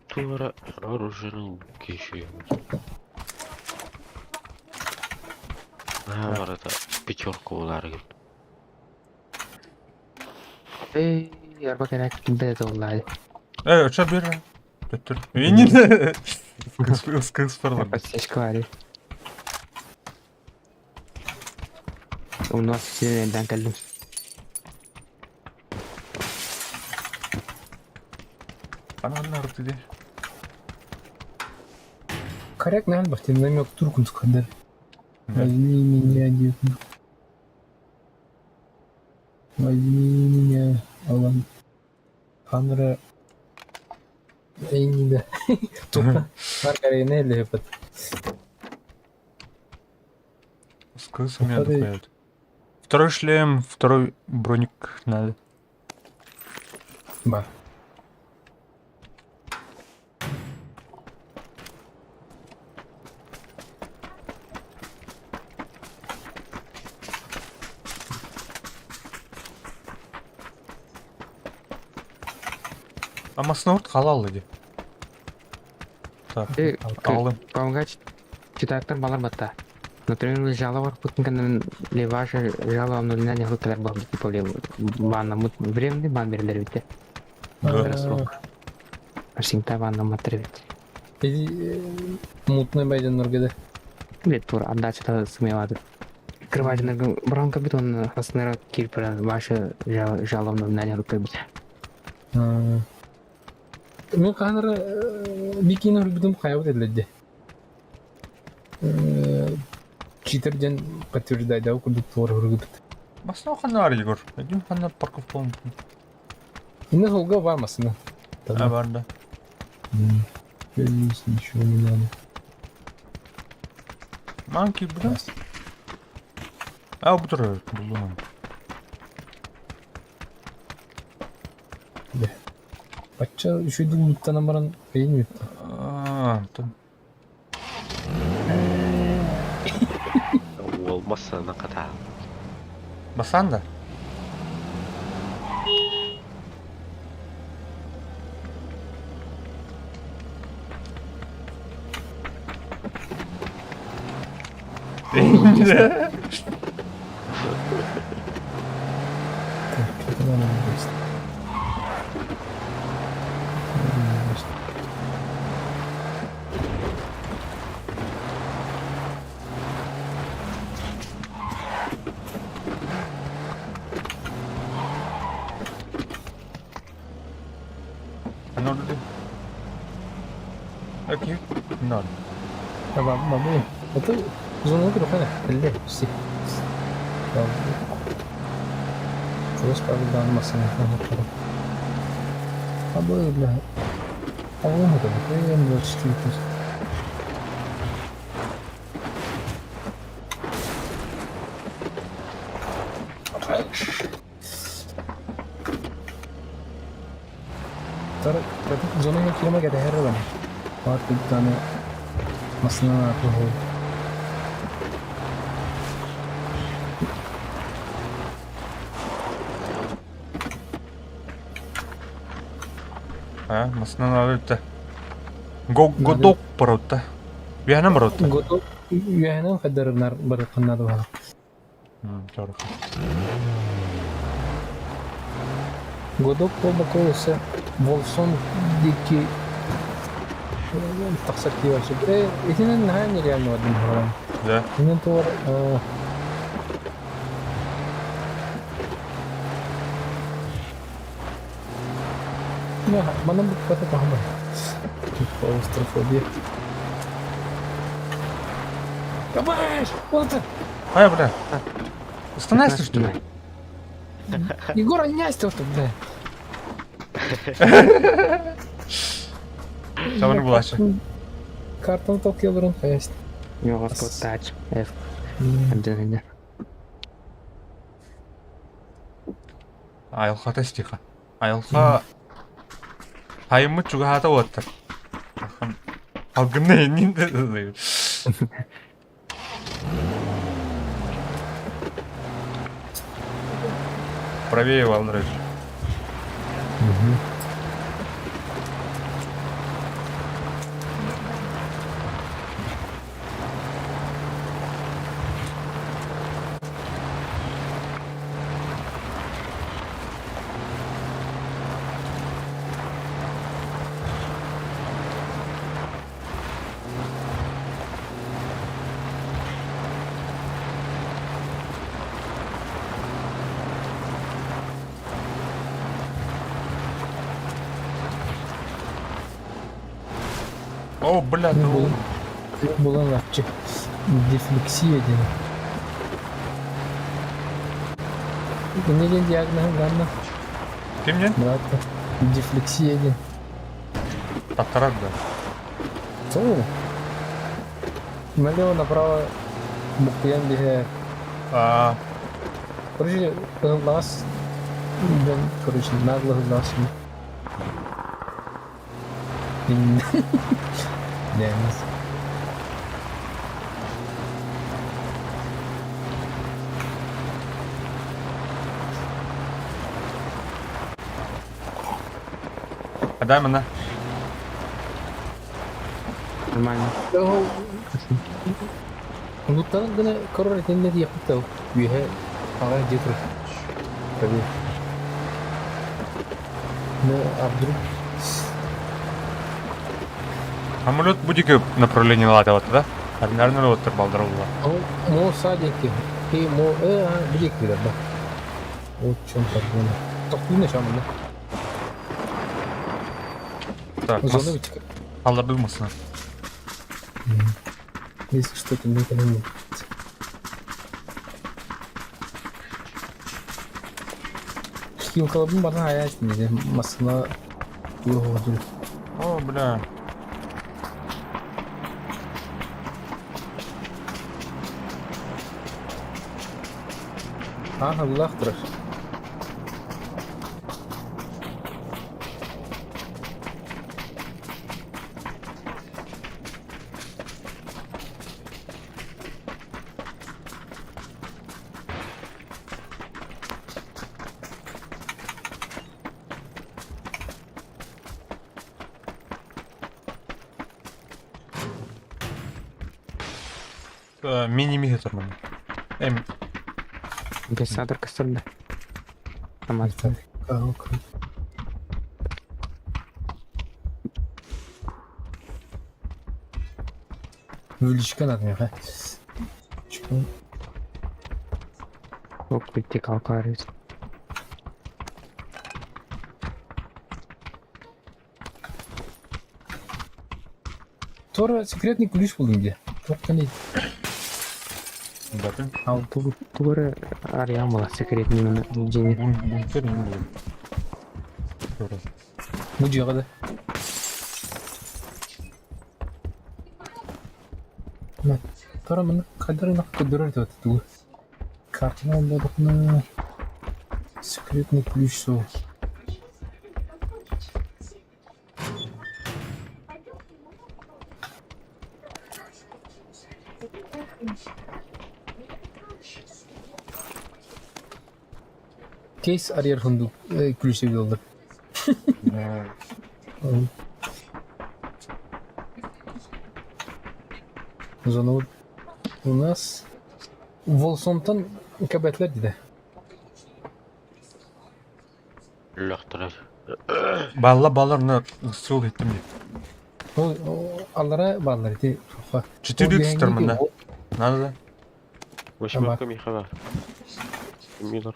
Тура оружие еще. А, бар это пятерку улар. Эй, арба керек бет оллай. Э, что бер? Төттөр. Винин. Скыс На постечка вари. У нас сенен кэллим. Ана нарды. Коряк наһан бахтин намек туркун скадер. Возьми меня, дед. Возьми меня, Алан. Ханра. Эйнида. Туха. Маргарина или этот. Скыс у меня дохуя. Второй шлем, второй броник надо. Ба. А Маснорд халал иди. Так, Э, алым. Помогать читаттар балар батта. Например, жалобар путин ли ваша жалоба обновлена хукалар был типа ли бан мут временный бан берилер бите. Да. Срок. Всегда бан матыр бит. Эти мутный байден нургеде. Лет тур отдача та смелады. Кровать бронка бит он хаснера кирпера ваша жалоба обновлена хукалар бит. Мен ханра бикин үрбүтүм хайабыт эдледи. Читер ден подтверждай да курдук туор үргүбүт. Маснау ханар, Егор. Один ханар парковка. Инна суолга бар массыына. А бар да. Здесь ничего не надо. Маҥан киирбитим. А бу турар буллум. Бачча үчүгэй муттанан баран кыйын бүттэ. Антон. Уол массыына хатаан. Басан да? Так, что-то надо было. Ne oldu? Окей. Ноль. Бабы. Это зона трохи Ле, си. Чугас правда массыына Абы, бля. По-моему, это БТМ-24. Зонуҥҥа киирэмэ кэтэһэр ылан, баар даҕаны массыынаны аатыһыы А, массыынаны аҕалбыта. Годок барбыта. Үөһэнэн барбыта. Годок үөһэнэн хайдарынар барыаххын наада Годок буолбакка өссө Волсон диэки тахсар киһи сөп. Ээ, итинэн наһаа нереально бардым быһыылаах. Да. Итинэн туор Манан букката куһаҕан. Клаустрофобия. Кабаш! Вот! Ай, бля. Остановись, что ли? Егор, анняйся, что, бля. Сабаны булаачы. Картаны толкуйаларын хайаст. Йоҕа тач F один Айылҕата стиха. Айылҕа Хайыммыт чугаһаата уоттар. Алгынна иннин Правее Валнрыч. О, бля, ну. Булан лапчы. Дефлексия диэн. Не диэн диагноһын ганна? Ким диэн? Брат, дефлексия диэн. Таттарар да. Сол. Налево направо букуйан биһэ. А, Короче, лас короче, нагло лас. Диагноз. а дай мана. Нормально. Луттан гына корор этинне диэхпит үөһэ аҕай дьиэ турар. Таби. Ну, а вдруг Самолет будик направление ладоват, да? Наверное, вот балдар була. Мо садики. И мо будик да. Вот в чем проблема. Тохтуйна шамында. Так, Зона вытекает. Алларды масына. Если что-то не понимаю. Хилкалабын баран айааччы дии массыына туох О, бля. Аан абылаах турар. Мини-миһи турман. Эм, Бесадр костюмда. Тамар. Вылечка надо миэхэ. Ок, битти калкарыз. Тора секретный ключ булдум дии. Туохтан Батын. Ал тугары арыйан була секретный дьиэни. Бункер не булдум. Бу дьиэҕэ да. Тора маны хайдах ынах көрдөрөр этэ тугу? Картина оннодохуна секретный ключ суох. Кейс арыйар сундук ключ буолла. Зону у нас Волсонтон кэбэтлэр дидэ. Лөхтөрөр. Балла балларына ысыл еттим дип. Ол аллара бааллар ити суха. 4 икс мында. Надо да. Восьмерка миха бар. Милор.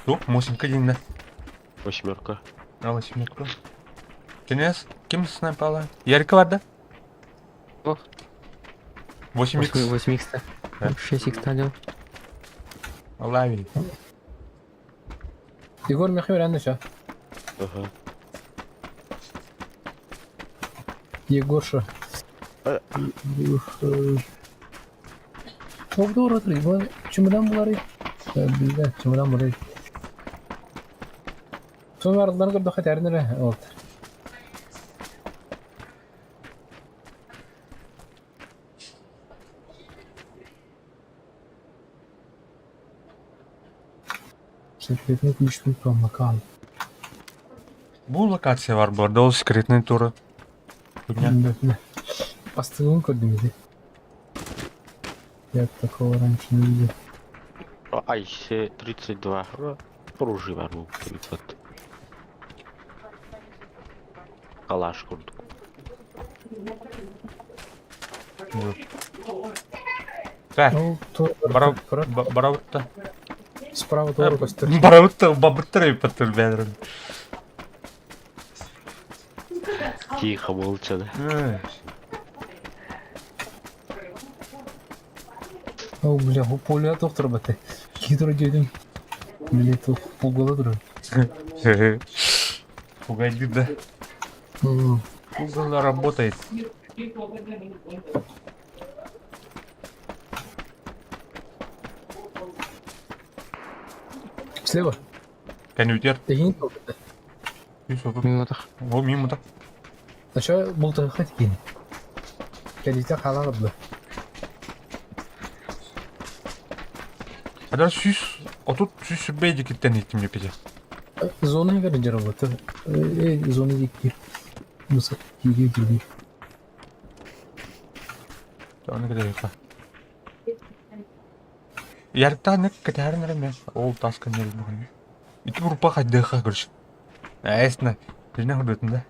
Тух, мусинка динде. Восьмерка. А восьмерка. Кенес, ким снайпала? Ярика бар да? Ох. 8 икс. 8 икс. 6 икс делал. Лави. Егор миэхэ үөрэннэ ча. Ага. Егорша. Туох да уратыр, чымыдан буларый. Билбэт, чымыдан буларый. Соны арылларын көрдөххө этэрин эрэ вот. Секретный ключ макан. Бу локация бар буолар, ол секретный туры. Күнне. Бастыгын көрдүм ити. Я такого раньше не видел. АЙС-32. Оружие бар бу. Калаш курдук. Так, Ол барабытта. Справа туора көстөр. Барабытта, бабыттар эппеттер бәдірін. Тихо молча, да. О, бля, бу поля доктор баты. Кидро дедим. Бля, тух пугало турар. Пугали, да. Google работает. Слева. Компьютер. Эһин толкута. Мимо тах. О, мимо так. А что бултырхат кини? Кэлитэ хаалан абла. Хадar сүүс 30 сүүс бэйдикиттэн иттим депете. Зона иһигэр дьараллата. Э, зона диэки. Муса киирии киирии. Оны кэтэһиэххэ. Ярыктаах кэтэһэрин эрэ мен ол таска ньэрин Ити группа хайдыахха көрүш. Эсна. Билинэ хурдутун да.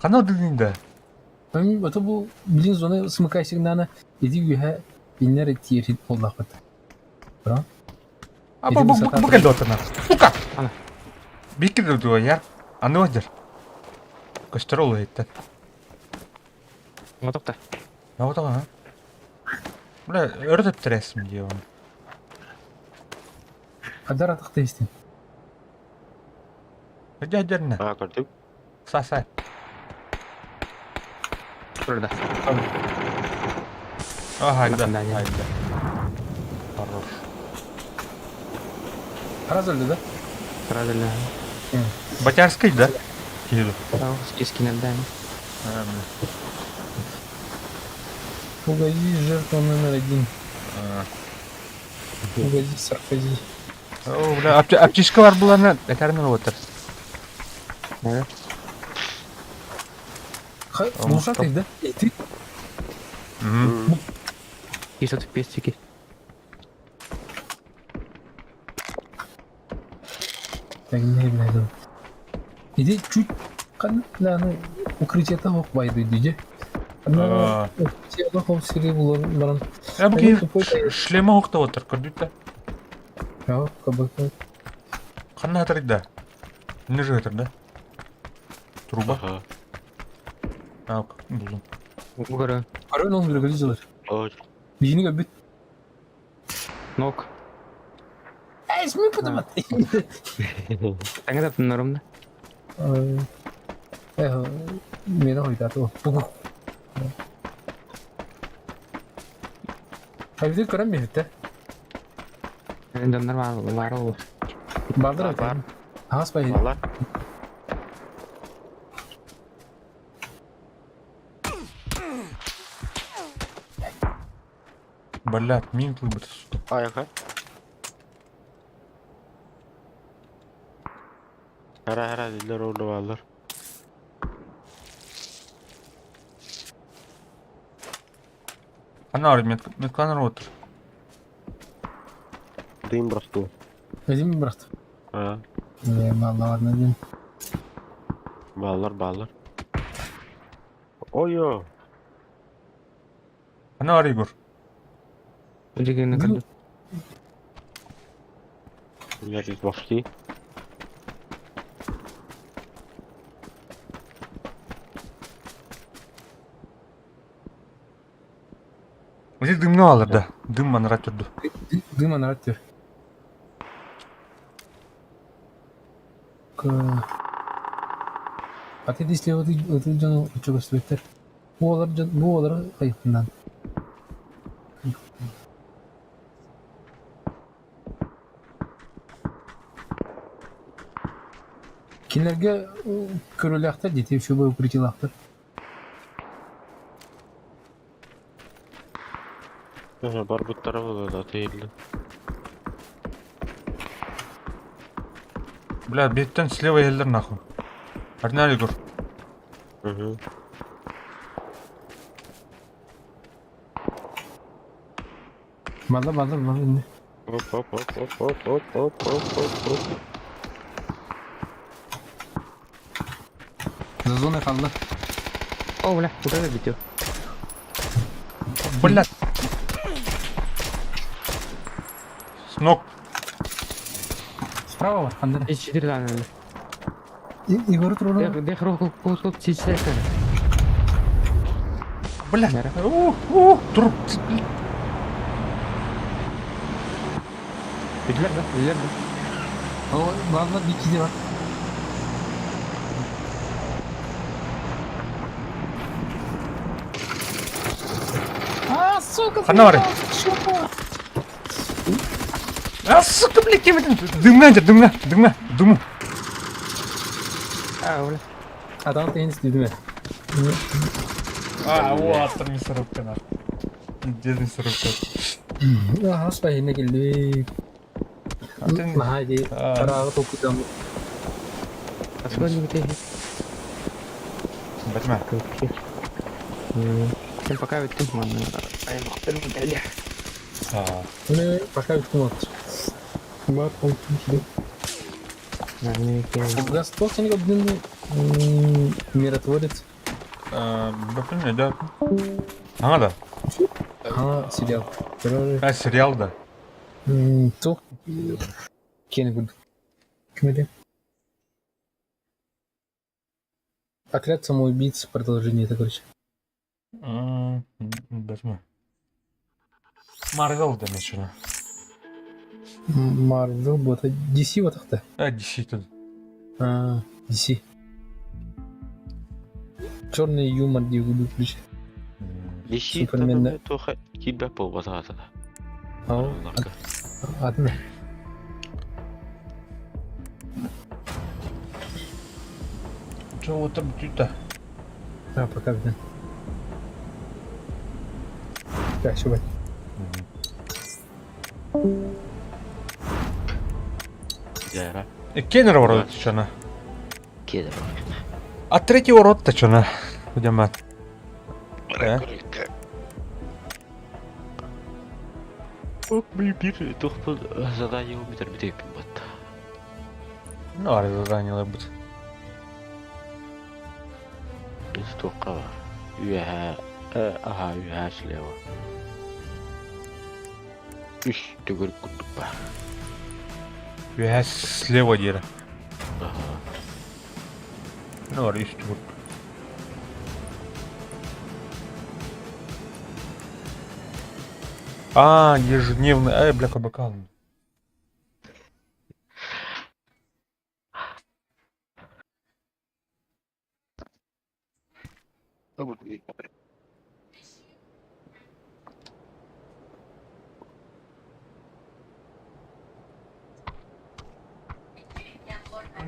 Хана дылын да. Это бу блин зона смыкай сигнана иди үһэ иннер тиэрит буоллахпыт. Бра? А бу бу бу кэлдэ отына. Сука. Ана. Бикки дуо яр. Аны вадыр. Көстөр ол эттен. Готов-то? На вот ага. Бля, өрө тэптэрээсим дии оны. Хадар атахта истин. Дьэ дьэрнэ. Аа көрдүм. Са-са. Burada. А, хайда. Да, да. Хайда. Хорош. Раз öldü да? Сразу ли? Батярский, да? Киһи Скинерден. А, бля. Фугази жертва номер один. А. Фугази Саркози. О, бля, аптечка бар буларна, этәрнен отыр. Да. А, Глушатый, да? И ты? Мгм. И что-то пестики. Так, не знаю. Иди чуть да, ну, укрытие того байду иди. А. Укрытие того сири булар баран. Я бу Они тупой ки шлема хокта отыр, көрдүк да. Я кабы. Ханна хатыр да. Не же хатыр да? Труба. Аха. А, булдум. Угоры. Көрөн он бир жылыр. Ой. Бийини көбүт. Нок. Эй, сми подумат. Таңда нормда. Э, мени хойтаты. Бугу. Хайбит көрөн бейбит. Доннор бар бар ол. Бардыр Бар. Ас бай. Балар. Блядь, мин выбрать, сука. Аяка. Хара хара дилер oldu ballar. Ханна бар, метканер отыр. Дым бырахты. Өзүм биракты. Аа. Э, балларына дем. Баллар баллар. Ой-ой. Ханна бар, Егор. Дигени кырды. Я башки. Здесь дымны алыр да. Дым манра түрді. Дым анарат тер. А ты если вот вот жан учуга сүреттер. Бу олар жан бу олар кайыктынан. Кинлерге көрөлөктөр дети шубы укрытиелактыр. Бар bu tarafa da değil. Бля, беттен слева елдер нахуй. Оригинал Егор. Hı. Балла балла балла инде. Hop hop hop hop hop hop hop hop hop hop. За зоной калды. О, бля, куда это битё? Блядь. С ног. Справа бар кандай. И четыре дана. Егор туру. Дех руку кусок чиче. Блядь. Нера. У, у, труп. Билер да, билер да. О, балла бики бар. А, сука, Ханна бар. А, сука, блядь, кем это? Дымна, дымна, дымна, дыму. А, бля. Адам тенис деди А, вот, мясорубка, нахуй. Где мясорубка? Ас байына келди. Атын- Маха ди. А. Арағы токудам. Откуда не битэ? Батьма. Всем пока, ведь ты, ман. Ай, махтар, бля. А, Міне пока бүткін отыр. Бар, ол кім Газ сен көбден миротворец. Бапын, да. Ага, да. Ага, сериал. А, сериал, да. Тух. Кені күрдік. Кім еді? Отряд самоубийц, продолжение это, короче. Батьма. Marvel демешина. Marvel буота DC буотахта. А, DC тут. А, DC. Черный юмор дии курдук включи. DC Суперменна. туох киирбэт буолбатах ата. Ау, атын. Чего там тюта? А, пока да. Так, все, Дьэ, Кеннер ворот чана. киэдэ А третий урод-то чана. Будем Биир туохпун задание бүтэр бүтээппин батта. Ну, ары задание быть. Туохха бар. Үөһээ аха үөһээ слева. Үс төгүрүк курдук баар. Үөһээ слева диэри. Аха. Ну, ары үс төгүрүк. А, ежедневный. Эй, бля, кабака.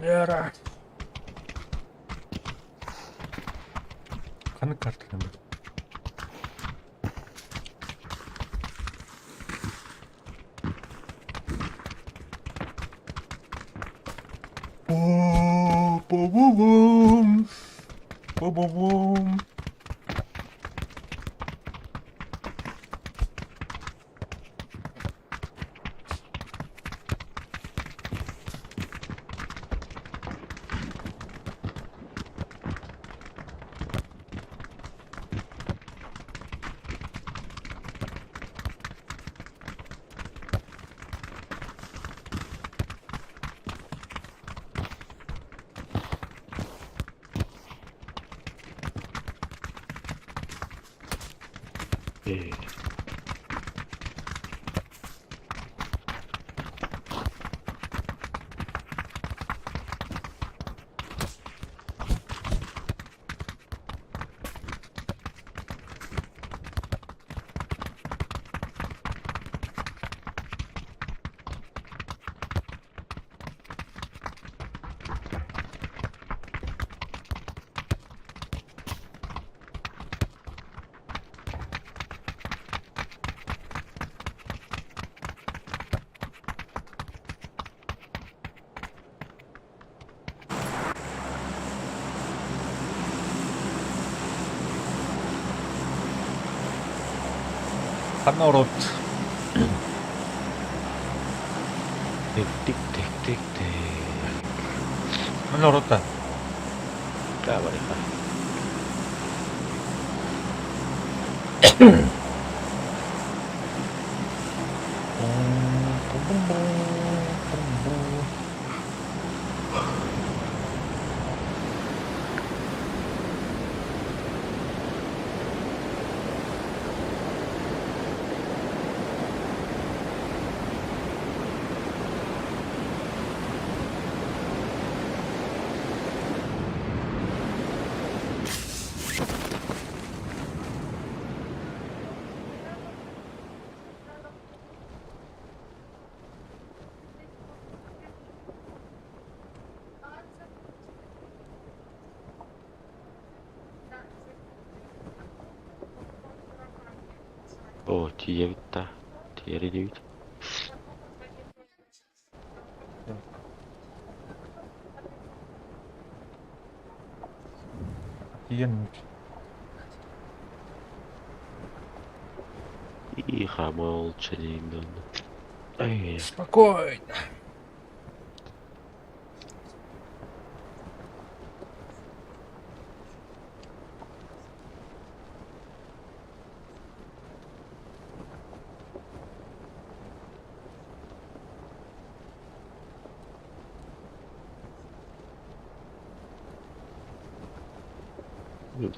Лера. Ханнык картаны бу? Бу-бу-бум. Бу-бу-бум. Ханна урод. Тик тик тик тик тик. Манна уродта. Да, барыха. О, тиийэбит да. Тиийэр диэбит. Тиийэн Тихо, молча, дейм. Ай, Спокойно.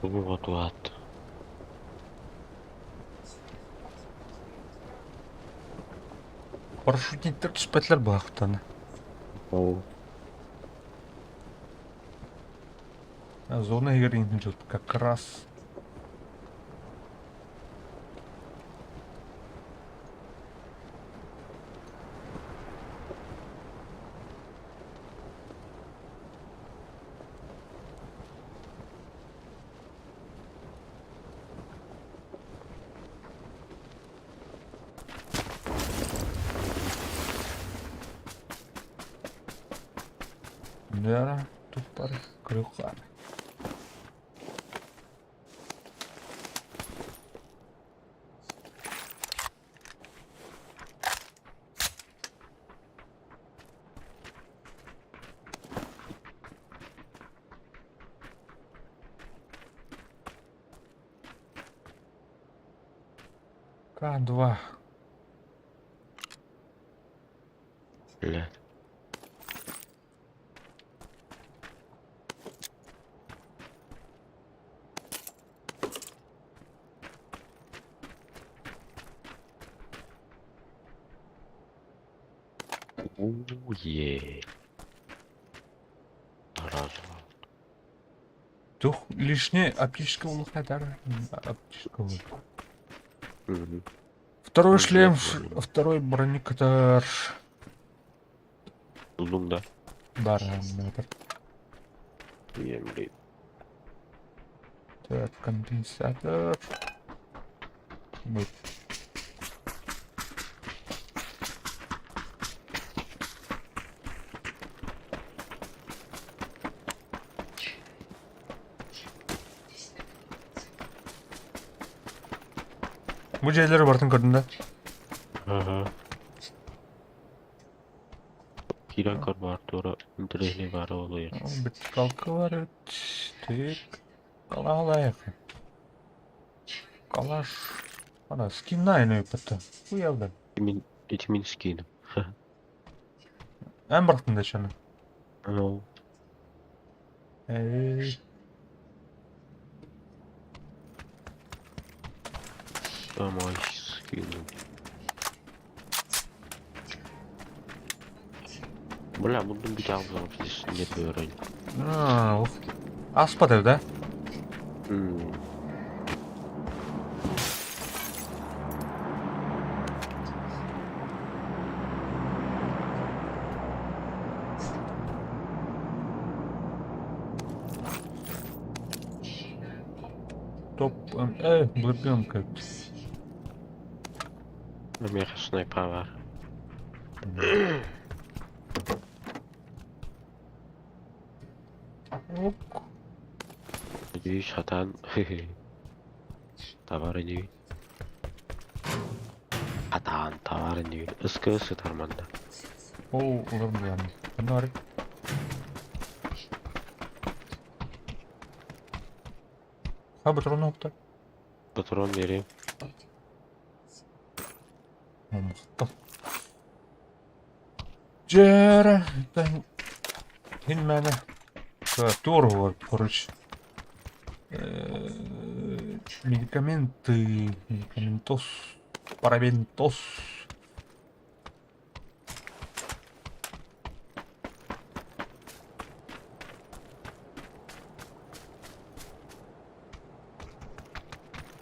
Вот. Парашютниктар түспэтилэр быһахтана. Ол. Зона иһигэр иҥин как раз. Да, туппар крюка. К2. Бля. Уе. Раз. Тух лишний аптечка улахатар. Аптечка. Мгм. Второй Уже шлем, понял. второй бронекатар. Булдум да. Барометр. Емли. Так, компенсатор. Вот. Бу дьиэлэри барытын көрдүм да? Ага. Киирэн көр баар туора интэриэһинэй баара буолуо. Вертикалка бар эбит. Так. Калаалаайах. Калаш. Ана скиннайын өйпөттө. Уялды. Мин ити мин скиним. Эн бырахтын да чаны. Ну, Эй. Домой скинул. Бля, мундум бит алган не бөрөн. А, ух. Аспады да? Топ былыргы Миэхэ снайпа баар. Ок. Дии сатаан табар ини. Хатаан табар ини. Ыскы сытар манна. Ол ылар буолан. Ханна барый? Ха патрон оттар. Патрон биэриэм. Махтал. Дьээрэ, иһин мээнэ туор короче. Медикаменты, медикаментоз, парабентоз.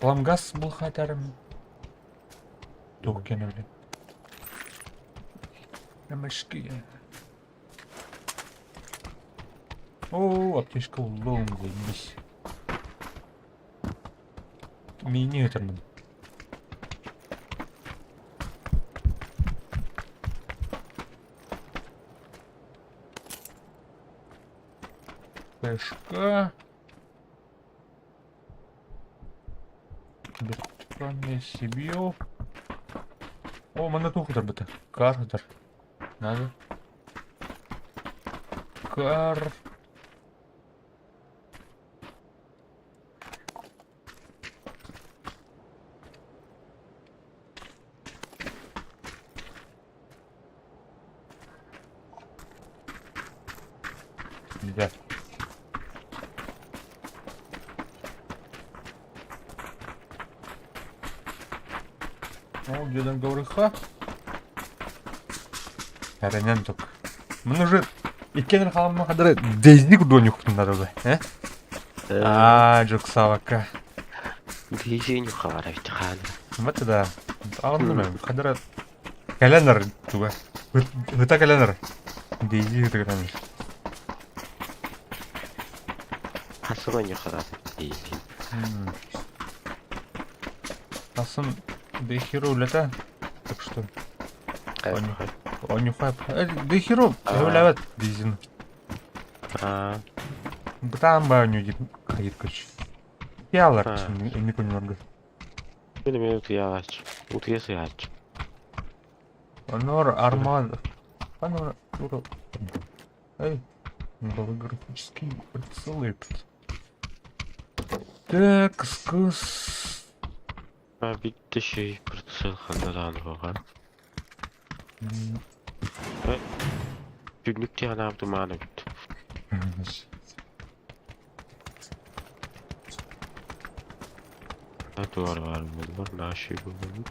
Ламгас булхатарым. Туох кэнэ билэн. Эмэшки. Оо, аптечка уллуҥ заебись. Миини ыытармын. Флешка. Виртуальный себе. О, манна туох ытарбыта? Кар ытар. Надо. Кар. Да. О, где там ГВРХ? Эрэнэн тук. Мин уже иккиэн хаалма хадары Дейзи курдук надо э? Аа, жуксавака. Дейзи нюхавара ведь хаана. Вот да. Аҕынным хадара кэлэнэр туга. Ыта кэлэнэр. Дейзи ыта кэлэнэр. Хасыма нюхавара Дейзи. Асын Дейхиро үлэтэ. Так что Онюхай. Дейхиро үлэбэт Дейзин. Бытаан баа онньуу диир хайыр короче. Утуйаллар инник онньууларга. Мин эмиэ утуйаҕач. Утуйа сыһааччы. Онноор арман Анор Эй, голографический прицел эпит. Так, кыс А bitti şey прицел ханна даҕаны суоҕа. Түннүк тиһанаабытым аана бүт. Duvar var mı? Naşi bulmadık.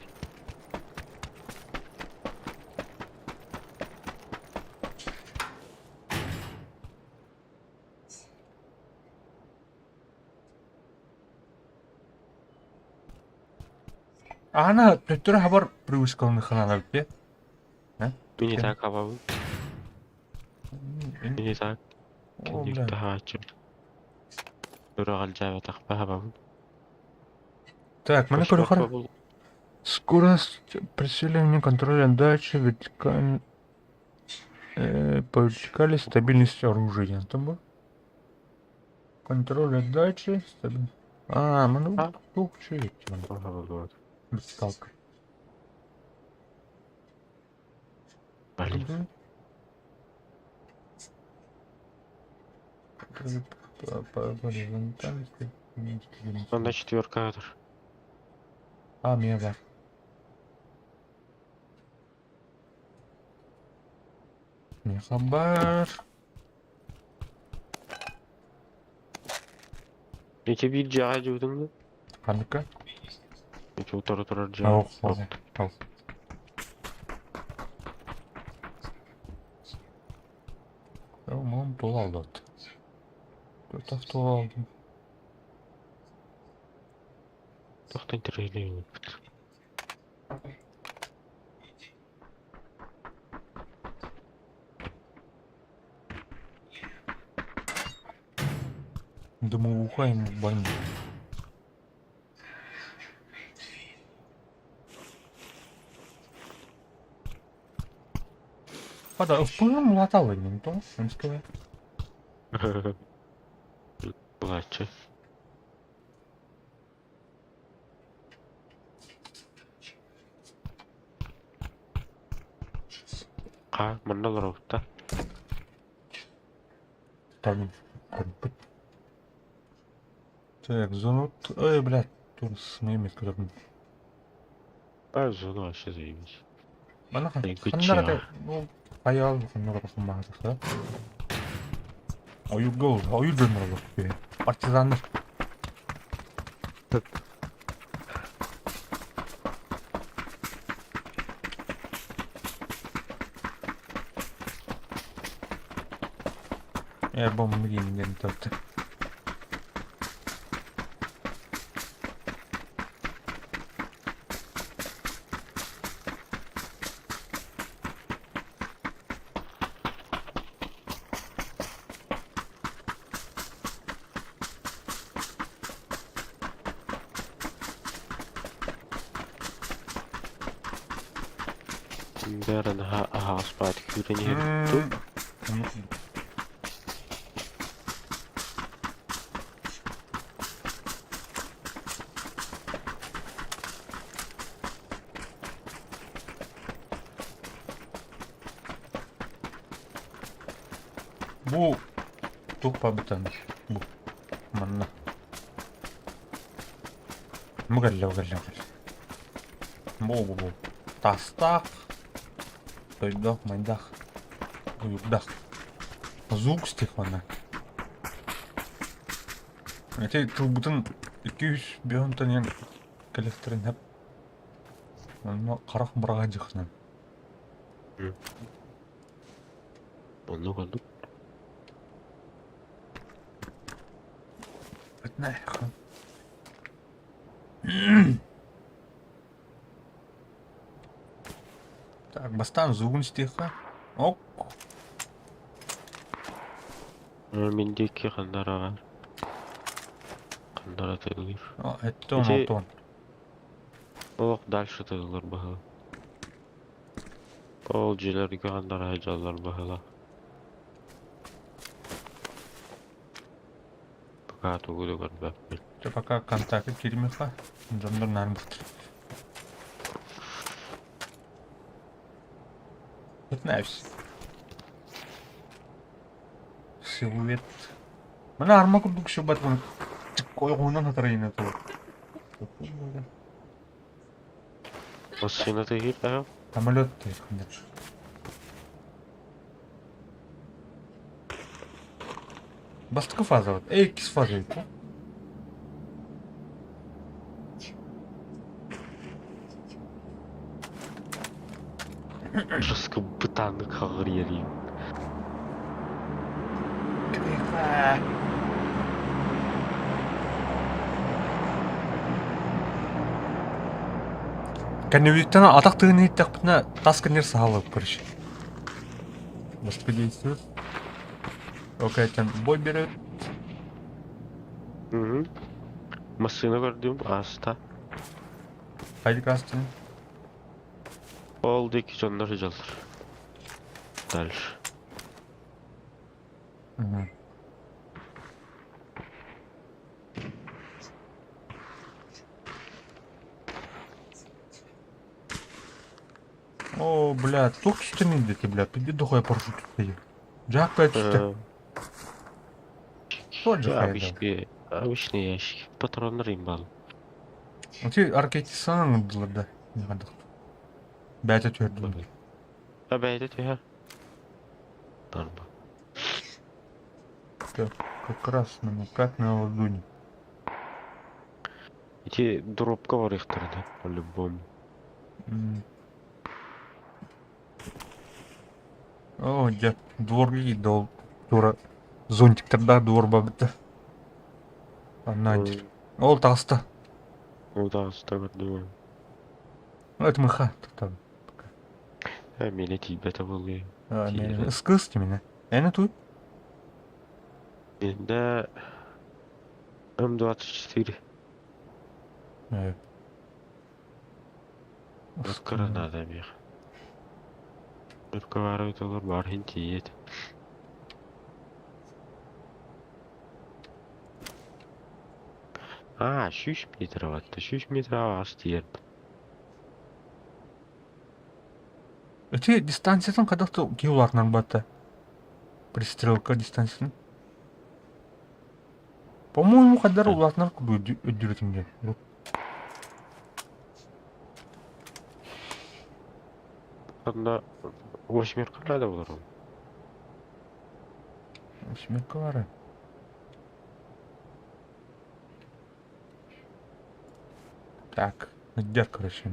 Ана төттөрү хабар привычкаланыххына эбит Мин так хабабын. Мин так О, бля. таһааччы. Тураҕалдьаабатахпа хабабын. Так, мы на Скорость преселения контроля отдачи вертикаль... по вертикали стабильность оружия. Там был? Контроль отдачи, стабильность. А, мы А? ну, Вертикалка. Блин. Контроль по горизонтали, стабильность. Онно четверка атыр. А, меня да. Не хабар. Ити биир дьиэҕэ дьыбытыҥ да? Ханныка? Ити утары турар дьиэ. Ох, ох, ох. Мам тула алдат. Төрт тула алдым. Тохтон тирээлээбит. Дымоуха ему в бане. Хада, ылпыгым улаталы не то, эмское. Булааччы. Ха, манна олоробут Там, Так, зону... Ой, блядь, тур с моими которыми. А, зону вообще заебись. Мана Эй, ханнара ну, аял ханнара бахмаатах, Ойугол, ойугол Партизаннар. Я бомбу не топты. Бәрін аһаҕаспаат күүрэн иһэбит Бу тупа бытан. Бу. Манна. Мугалла, угалла, угалла. Бу, бу, бу. Тастаах. Тойдох, майдах. Уйугдах. Звук стихвана. Эти тылбытын 200 бионтан кэлэхтэрин хэп. Онно харах быраҕа дьыхнан. Оннук оннук. Так, бастаан звугун истиэххэ. Ок. Мин диэки ханна араҕар? Ханна аратыылыыр? Эттэ он Ити алтон. олох дальше тыыллар быһыла. Ол дьиэлэргэ ханна араһа быһыла. Пока тугу да көрбөппүн. Ты пока контакты кииримиэххэ. Дьоннор наан быттар. Пытаюсь. Силуэт. Мана арма курдук шыбат вон ойгунан хатарайына ту. Массыына тыһыыр аа? Самолет тыһыыр. Бастакы фаза вот. Эй, иккис фаза эбит. Жестко бытааннык хаҕырыйар Кэннибиттэн атах тыын иһиттэхпитинэ тас кэннир саһалып короче. Бастакы действует. Окей, там бой берет. Угу. Массыына көрдүм, ааста. Хайдык астын. Ол диэки дьоннор сылдьаллар. Дальше. Угу. О, бля, туох түстэн индити, бля, пиди дохуя парашют түстэ. Жаак түстэ. Что жахайда? Обычные, обычные ящики. Патроннар имбал. Ити аркетисанан ылдылар да. Бэйэтэ түһэрдим. А бэйэтэ түһэр. Норма. Как раз на как на ладони. Ити дропка барыахтара да, по-любому. О, дьэ, дворга киирдэ ол тура зонтиктардаах двор бабыта. Анна Ол таҕыста. Ол таҕыста көрдүм. Ну, это мыха. Там. Э, миэнэ тиийбэтэ буолуо. Ыскыс тиминэ. Эне туй? Менде М24. Ыскыра надо миэхэ. Өркө баар эбит бар иһин тиийиэт. Аа, 100 метр батта. 100 метр аас тиийэрбит. Эти дистанциятын хайдах киһи улаатынар батта? Пристрелка дистанциятын. По-моему, хайдар улаатынар курдук өйдүүр диэн. Онно восьмерка надо было. Восьмерка бары. Так, ыдьар короче.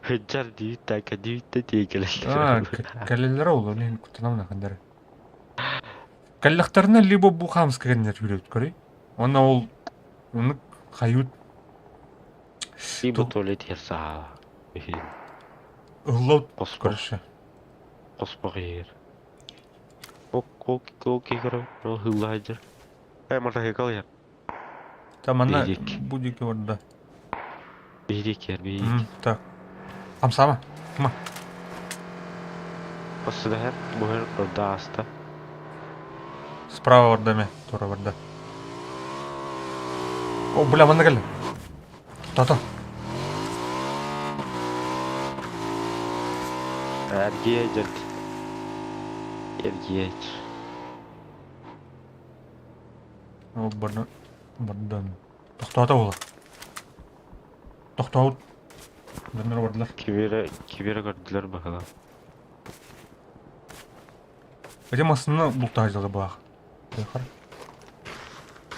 Ыдьар диит так диит да А, тиэкэлэллэр. кэлэллэрэ ол, блин, куттанамына хандар. Кэллэхтэринэ либо бу хаамыска кэннэр хүрөбүт көрүй. Уонна ол оннук хайут Либо туалет саа. Ыһыллаут Хоспох короче. хоспох иһэр. Ок ок ок игра ол хыллаайдыр. Э мотоцикл иһэр. Там манна Биһиги. бу диэки барда. Биһиги иһэр биһиги. Так. Хамсаама. Кыма. Бассыдаһар буһар орда ааста. Справа барда ме, тура барда. О, бля, манна кэллэ. Тата. Эргиэ дьэрт. Эргиэ. Ол барда бардан. Тохтоото буола. Тохтообут. Дьоннор бардылар. Киберэ киберэ көрдүлэр баһыла. Эти массыына бултаһа дьылы баах. Тыхар.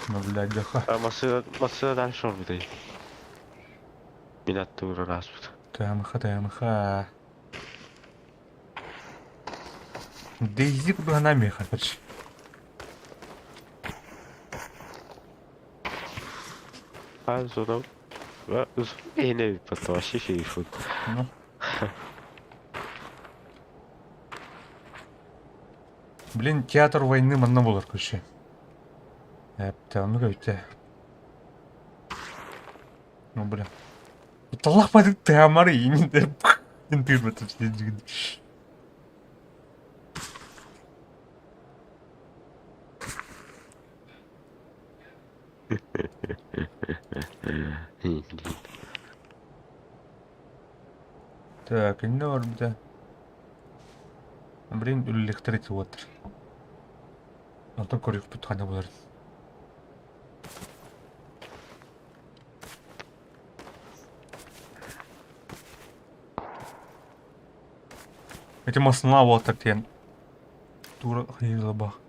Ну, блядь, дьаха. А массыына массыына дальше орбутай. Мин аттыбар ааспыт. ТМХ, ТМХ. Дейзи курдук миэхэ короче. А зона. Иһинэ бүппэт вообще шериф. Ну. Блин, театр войны манна буолар короче. Эптэ, оннук эбитэ. Ну, бля. Талах бадык тыамар иин деп тыырбатым. Так, иннэ барбыта. Блин, үллэхтэр ити уотар. Онтон көрүөхпүт ханна буларын. Ити массыына уолаттар диэн туура хайыылабах.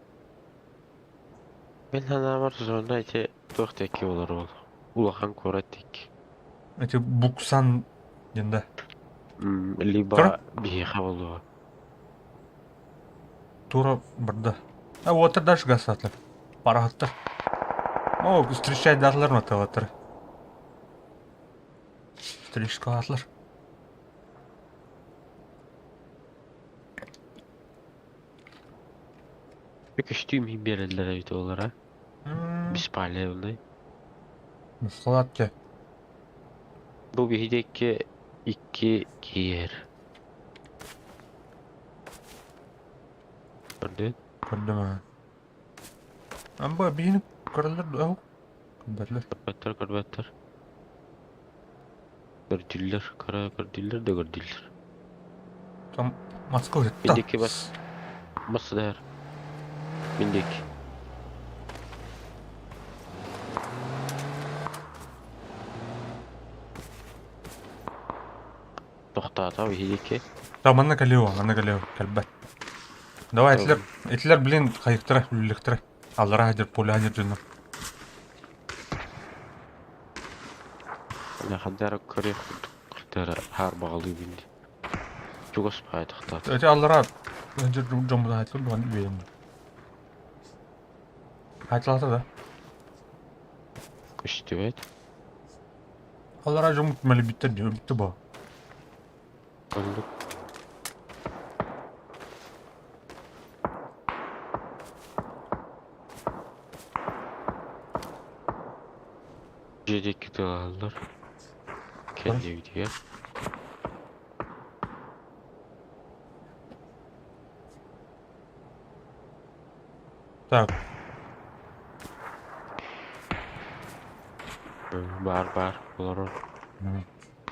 Мин санаабар зона ити туох диэки буолар ол? Улахан куорат диэки. Ити Буксан диэн да. Либо биһиэхэ буолуо. Тура барда. А уолаттар дальше гасаатылар. Параһыттар. О, встречайдаатылар маталаттар. Встречкалаатылар. Көстүүм иһин биэрэллэр эбит олора. Беспалевный. Мускалаат Бу биһиги икки киэр. Көрдүн? Көрдүм аа. Амба биһини көрөллөр дуо? Көрбөтүлэр. Көрбөттөр, көрбөттөр. Көрдүллэр, кара көрдүллэр да көрдүллэр. Там Москва Мин ытта. диэки бас. Бас сыдаар. Мин диэки. Тохтоото биһи диэки. Да, манна кэлиэ, манна кэлиэ, кэлбэт. Давай, этилер, этилер, блин, хайыктара, үллэхтэрэ. Аллара хадыр, поле хадыр дьоннор. Хандара көрүөх курдук. Хандара хаарбаҕалыыбын дии. Чугас баҕайы тохтоото. Эти аллара хадыр дьоммут хайтыл духан үөйэм. Хайтылата да. Көстүбэт. Аллара дьоммут мэлибиттэр дии, өлбүттэ бо. Оннук. Дьиэ диэки тыалаһаллар. Кэннибитигэр. Так. Баар баар олорор.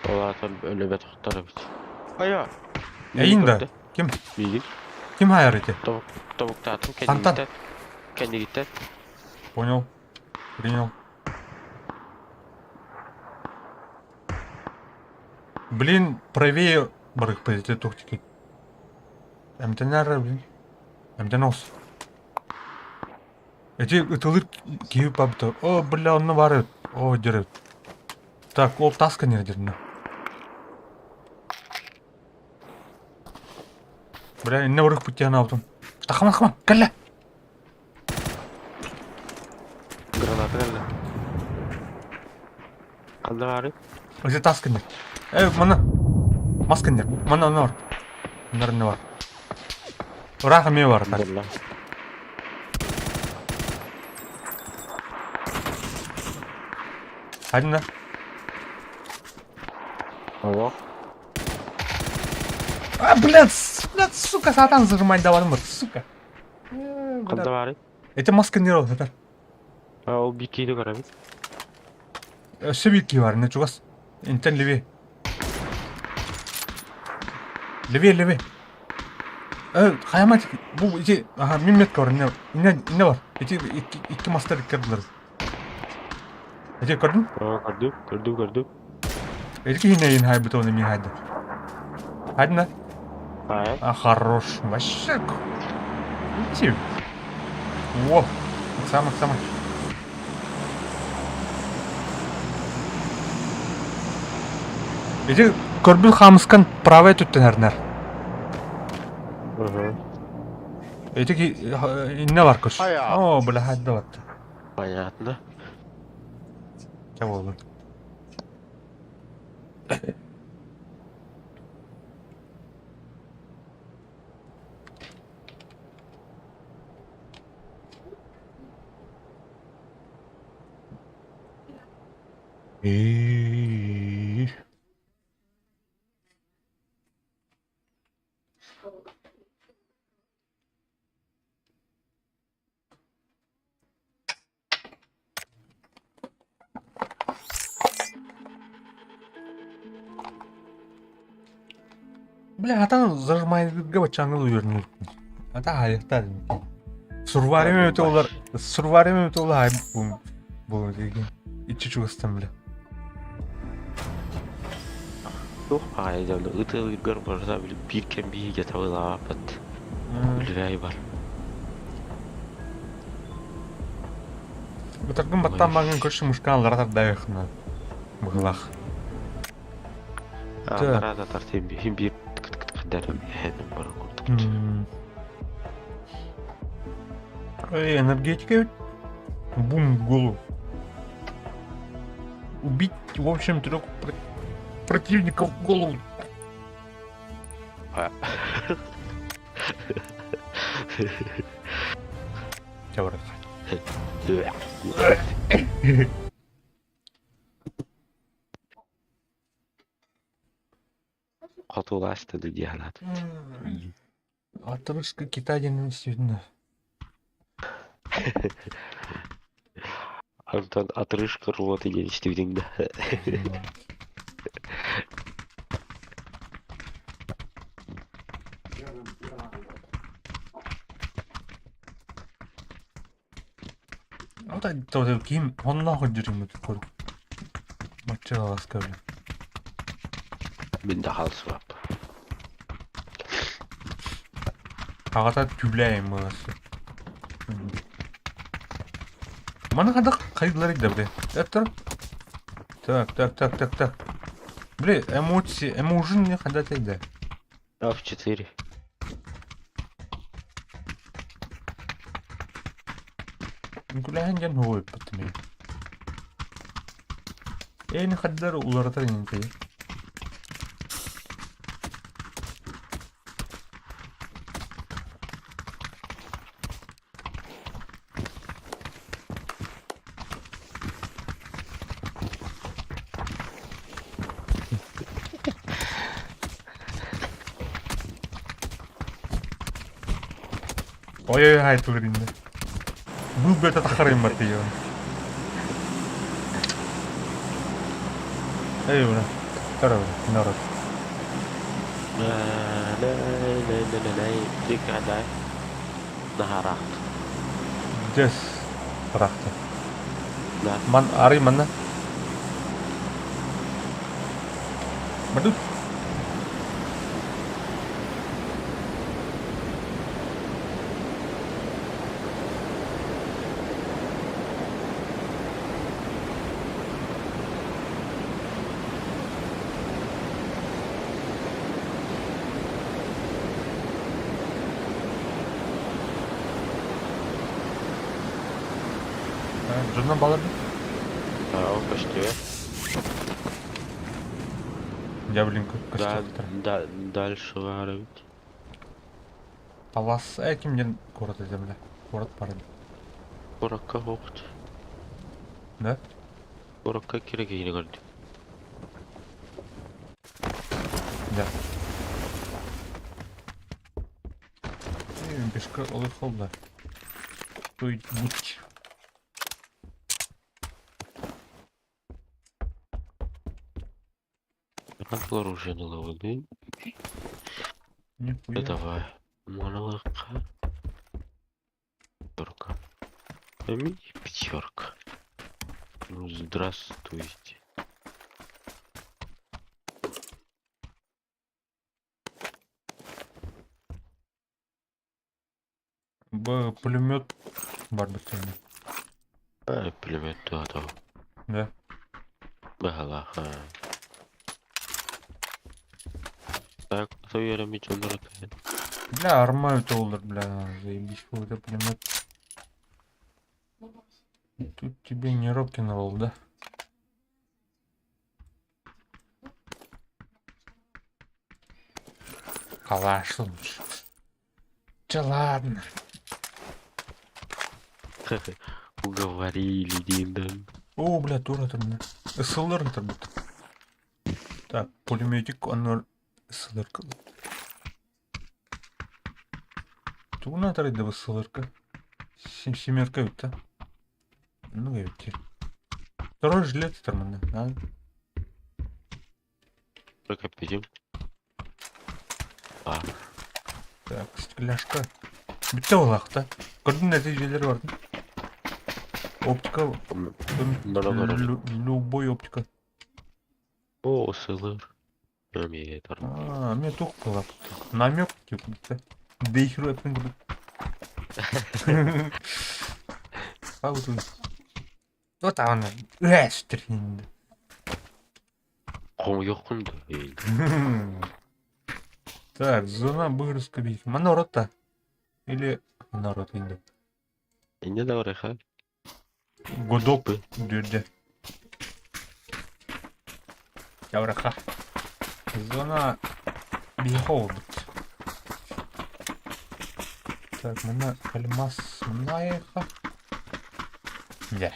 Ол аата өлөбөтөхтөр эбит. Айа! Эйин да? Ким? Миигин. Ким хайар ити? Тобуктаатым Хантан? кэннигиттэн. Кэннигиттэн. Понял. Принял. Блин, правее барык позиция тохтики. Эмтэнэр, блин. Эмтэн ос. Эти ытылыр киһи пабыта. О, бля, онно бар О, дерет. Так, ол таска нердерне. Бля, инне барык путян алдым. Тахаман, хаман, кэллэ. Граната кэллэ. Ханна баарый? Эти таска нер. Э, мана. Маска нер. Мана, онно бар. Оннор не бар. Ыраах эмиэ бар. Так. Буолла. Ханна. Олох. А, блядь, блядь, сука, сатан зажимать давал, сука. Э, Ханна блядь. баарый? Эти маска не это. А, ол бикини көрөбүт. Өссө биир киһи бар, не чугас. Интен левее. Левее, левее. Э, хайама бу ити, аха, мин метка бар, инне, инне, инне бар. Ити икки, икки мастер икки Ити көрдүң? Аа, көрдүм, көрдүм, көрдүм. Ити киһини эйин хайбыт оны мин хайды. Хайдына? Аа, А, хорош. Вообще. Видите? О, самый самый. Ити көрбүт хаамыскан правая түттен әрнер. Угу. Ити инне бар көс. О, бля, хадда батта. Понятно. Ча буоллун. И Бля, хатан зажмайга баччааҥҥы үөрэнэр. Ата хаайыахтаа дим. Сурварим эбитэ олар, сурварим эбитэ ол хаай бу бу иччи чугастан бля. Туох баҕайы дьону ытыалыыргар барыта били биир кэм биһиги табылаабаппыт. Үлүрэй бар. Бытаргын баттаан баҥын көрсө мушкан аллара тардаайыхна. Быһылах. Аллара да тартын биһин биир кыдар эһэтин баран курдук. Эй, энергетика ведь? Бум в голову. Убить, в общем, трех противников в голову. Хотууласта дии санаатым. Отрыжка Китай диэн действительно. Антон отрыжка рвоты диэн истибитиҥ да. Вот ким онно сылдьар курдук. Бачча блин. Мин да хаалсыбаппын. Аҕата түлэйин мыласы. Маны хайдах хайдылар да бля. Это Так, так, так, так, так. Бля, эмоции, эмоужин не ходят да. F4. Күлэһэн дьон хоһуйбут Эни хаддар уларытар интэй. Ой-ой, хай тулыринна. Бу бөтө тахарым баттыйон. Эй, ура. Тара, народ. Наһараахт. Дьэс бырахта. Да. Ман арый манна. Бардут. Дьоннор балар А, почти. Дьаблинка Да, костюктар. да, дальше варить. Палас ким диэн куорат этэ бля. Куорат баар Куракка хоқт. Да? Куракка керек киһини көрдүм. Да. Бешка олох да. Той будь. Как оружие ылабын? Нихуя. Давай. Малыка. Пятерка. Пятерка. Ну, здравствуйте. Б пулемет бар битini. А, пулемет туата. Да. Бахалаха. Так, то я рамичон. Бля, арма толлар, бля, заебись, какой-то пулемет. Тут тебе не рок-н-ролл, да? Калаш лучше. Че ладно. Уговорили диэн. О, бля, тура там, бля. СЛР турбут. Так, пулеметик, онно СЛР. Тугунан тарайда СЛР-ка? Семерка эбит да? Ну эбит. Второй жилет нормально, да? Только пойдем. А, Так, стекляшка. Бүттэ буоллахта. Көрдүн нәтижелер бар. Оптика, любой оптика. О, СЛР. Эмиэ А, мне тух была. Намек, типа, да. Дейхру эппин курдук. А вот он. Вот она. Эстрин. Хомойуоххун да. Так, зона выгрузка бит. Манорота. Или народ инде. Инде да барыха. Гудок дүрде. Явраха. Зона бихолбут. Так, мына кальмас мынаеха. Да.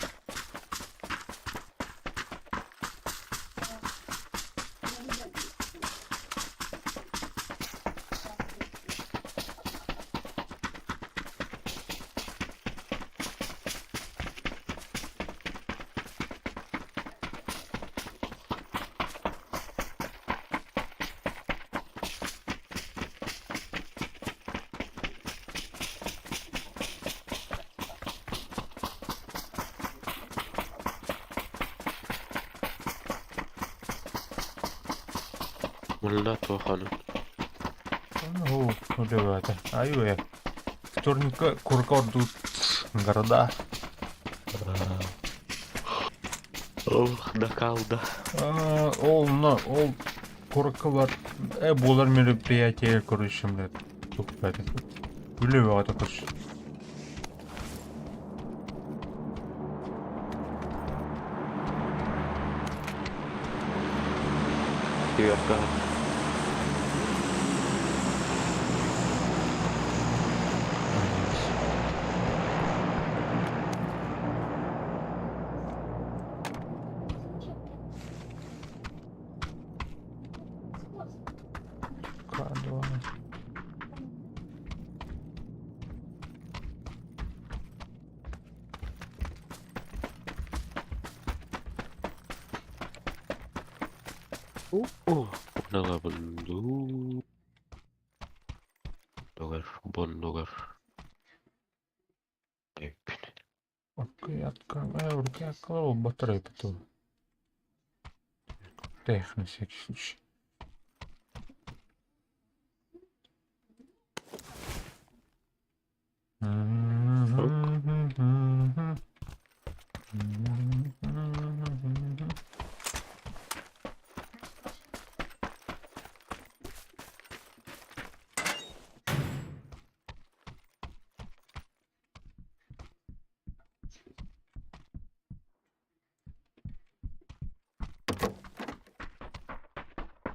Мулла туохану. Ну, это. Аю Вторника куркордут города. Ох, дакалда. Ол, на, ол куркалар. Булар мероприятие, короче, блядь. Тух, блядь. Үле короче. Күйөккө. К2. О, Дугар, бондугар. Окей, открываю, руки открыл, батарею потом. Тех, на всякий случай.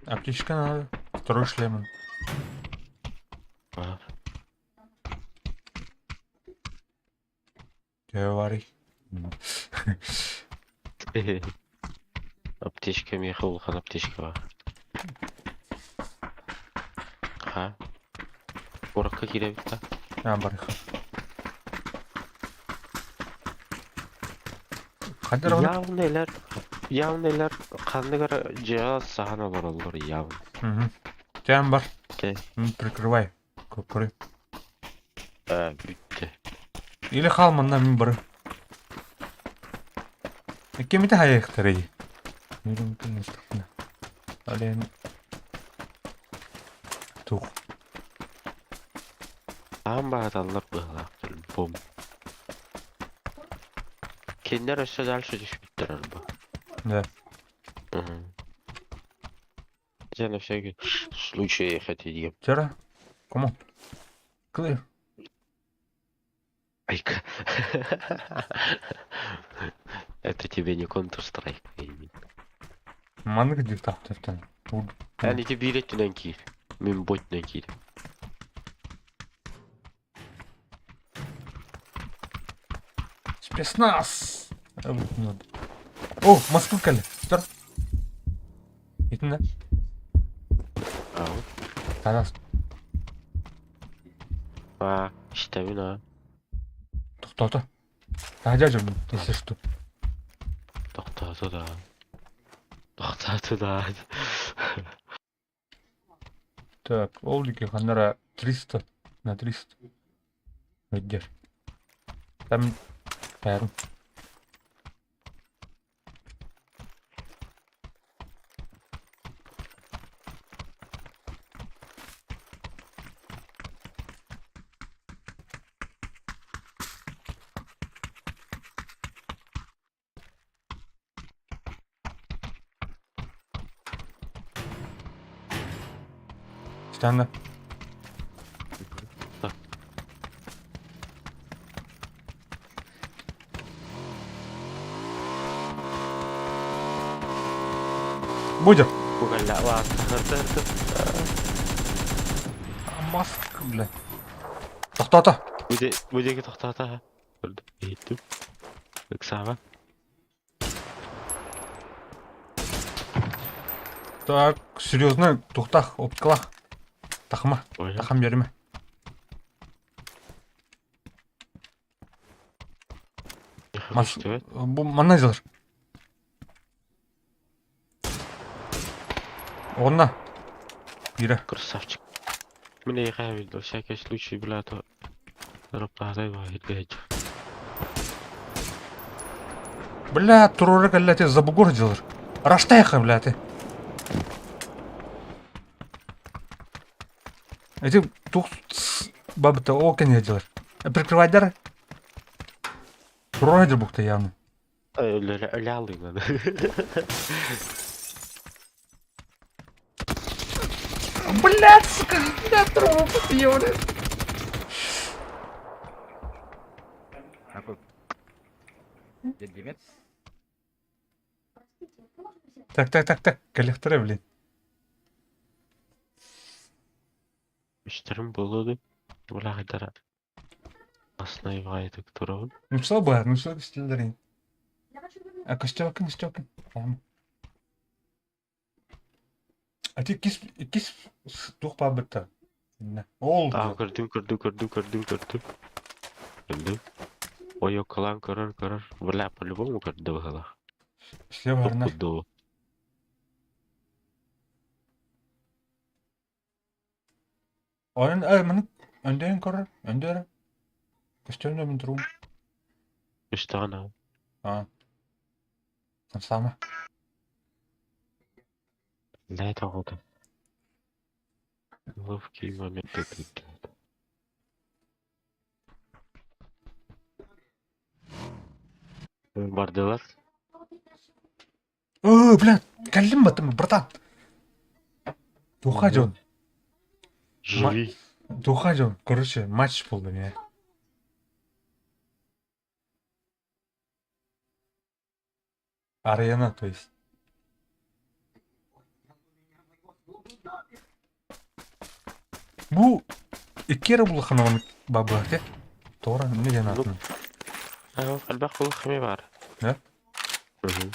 Аптечка надо. Второй шлем. А, Говори. Аптечка миэхэ улахан аптечка баар. Ха? Куоракка киирэбит да? А, барыха. Хадыр оны? Явно элэр, явно элэр ханнык эрэ дьиэҕэ саһан олороллор явно. Угу. Тям бар. Окей. Прикрывай. Көпірі. Ээ, бүттэ. Или халманна мин бары. Кемите хайыктары. Мирим күн Ален. Тух. Аан бааталлар быһалаах бом. Кинилэр өссө дальше түспүттэр арба. Да. Мгм. Я на всякий случай хотите. Вчера? Кому? Clear. Айка. Это тебе не Counter-Strike. Маннык диктатортан. Эн ити биир өттүнэн киир. Мин бу өттүнэн киир. Спецназ! О, Москва кэллэ. Тұр. Итиннэ. Ау. Тарас. А, истэбин а. Тохтоото. Таһдьа дьоммун, если что. Тохтоото да. Тохтоото да. Так, ол диэки ханна эрэ 300 на 300 өйдер. Там бәрін. Станна. Так. Будет. Угля, ладно. Маска, бля. Тохтото. Бу диэки тохтоото. Иһиттим. Ыксаама. Так, серьезно, тухтах, оптикалах. Тахма, Понял. тахам берме. Мас... Истибэт. Бу манна дьылар. Онна. Бира. Красавчик. Мин эйиэхэ на всякий случай, бля, то рападай баһырга Бля, туруора кэллэ ты за бугор дьылар. Раштайха, бля, ты. Эти тух бабыта о кене дьылар. Прикрывайдар. Туруора дьыл букта явно. Өлө алыҥ Блядь, сука, бля, трубу подъебали. Так, так, так, так, коллекторы, блин. Үстэрим буолуо Улаҕайдара Аснай баҕайытык турабын. Ну что бы, ну что стилдерин. А костёкин, костёкин. Там. А ти кис кис тух пабыта. Ол. Аа көрдүм көрдүм көрдүм көрдүм көрдүм. Көрдүм. Ой кылаан көрөр көрөр. Бля, по-любому көрдө быһыылаах. Слева арна. Туппутду. Onun ay маны өндөрүн көрөр, өндөрү. Көстөрүн мен турум. Үстэҕин аа. А. Сама. Бля, тоҕото. Ловкий момент тут. Бардылар. О, бля, кэллим батым, братан. Туха дьон. Живи. Туха дьон. Короче, матч буолла меня. Арена, то есть. Бу икки эрэ булаханабын бабыах те. Тора, не диэн аатын. Элбэх кулух эмиэ баар. Да? Мгм.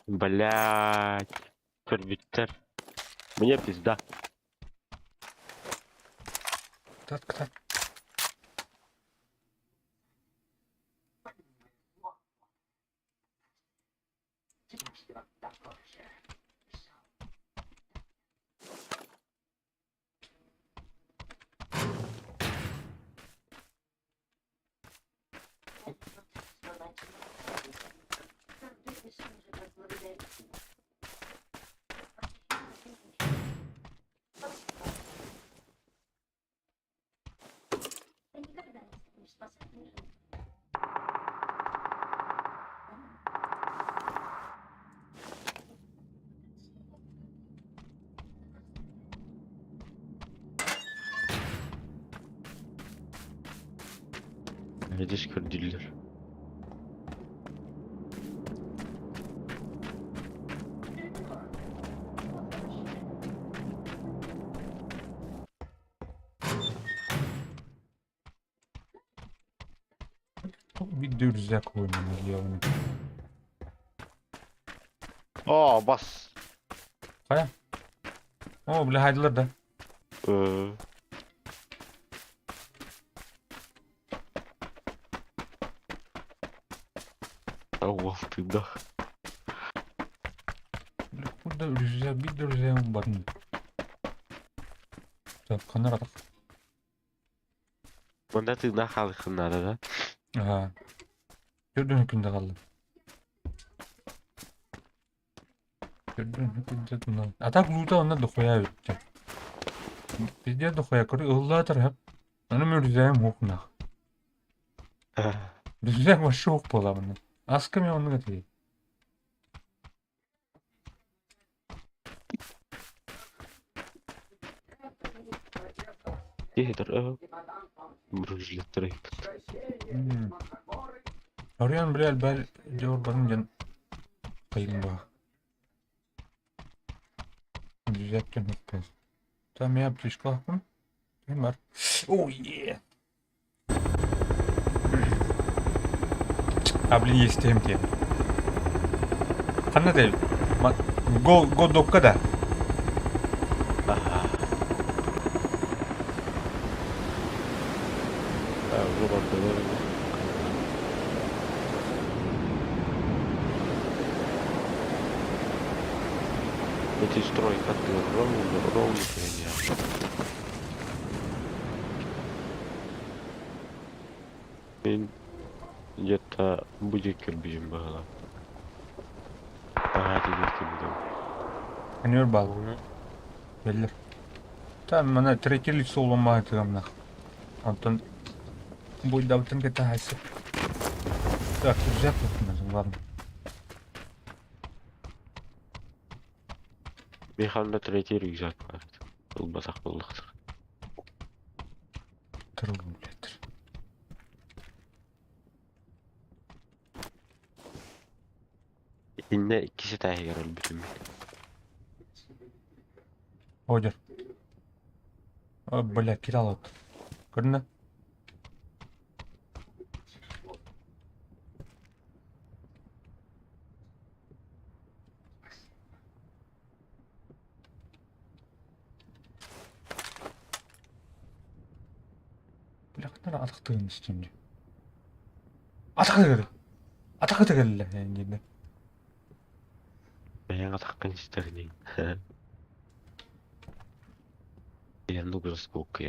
Блядь. Көрбүттэр. Мне пизда. Так, так. Эдис көрдүүллэр. Биирдэ үрүзээк ойнонор Оо, бас. Хайа? Оо, бля, хайдылар да. Уол тыында. Бля, куда үрүзээк, биирдэ үрүзээгим барын. Так, ханна аратах? Манда тыыннаах хаалыаххын наада да? Аһаа. Төрдүн күндэ хааллым. Төрдүн күндэ тунан. А так лута онно дохуя бүттэ. Пиздец дохуя. Көрү ыллаатар хөп. Аны мөрүзэм хук нах. Рюкзак вообще хук буолабын. Аска мен оннук этий. Киһитэр Бружилеттер ыйыппыт. Орион бля бэл дьор барын диэн кайым баа. Рюкзак хуппен. Там я аптечкалаахпын. Ким бар? О, е! А, блин, есть ТМТ. Ханна да Го, го докка да. Аха. Уже бардылар. Эти стройка ровно, ровно перейдя. Мен где-то будет кирбижим бағала. Ага, тебе кирбидим. Анер бал. Беллер. Там мана третий лицо ломает тыгамнах. Антон будет давтын кета хайсы. Так, взять ладно. Михална третий рюкзак бар. Ылбасақ болдық. Тру, блядь. Итинне иккиси тааһыгар өлбүтүм. Одер. О, бля, кидал от. Көрдүн Бля, ханна атахтыгын истим дии. Атахтыгыр. Атахты кэллэ диэн. Бэйэҥ атаххын истэҕиний. Я ну сколько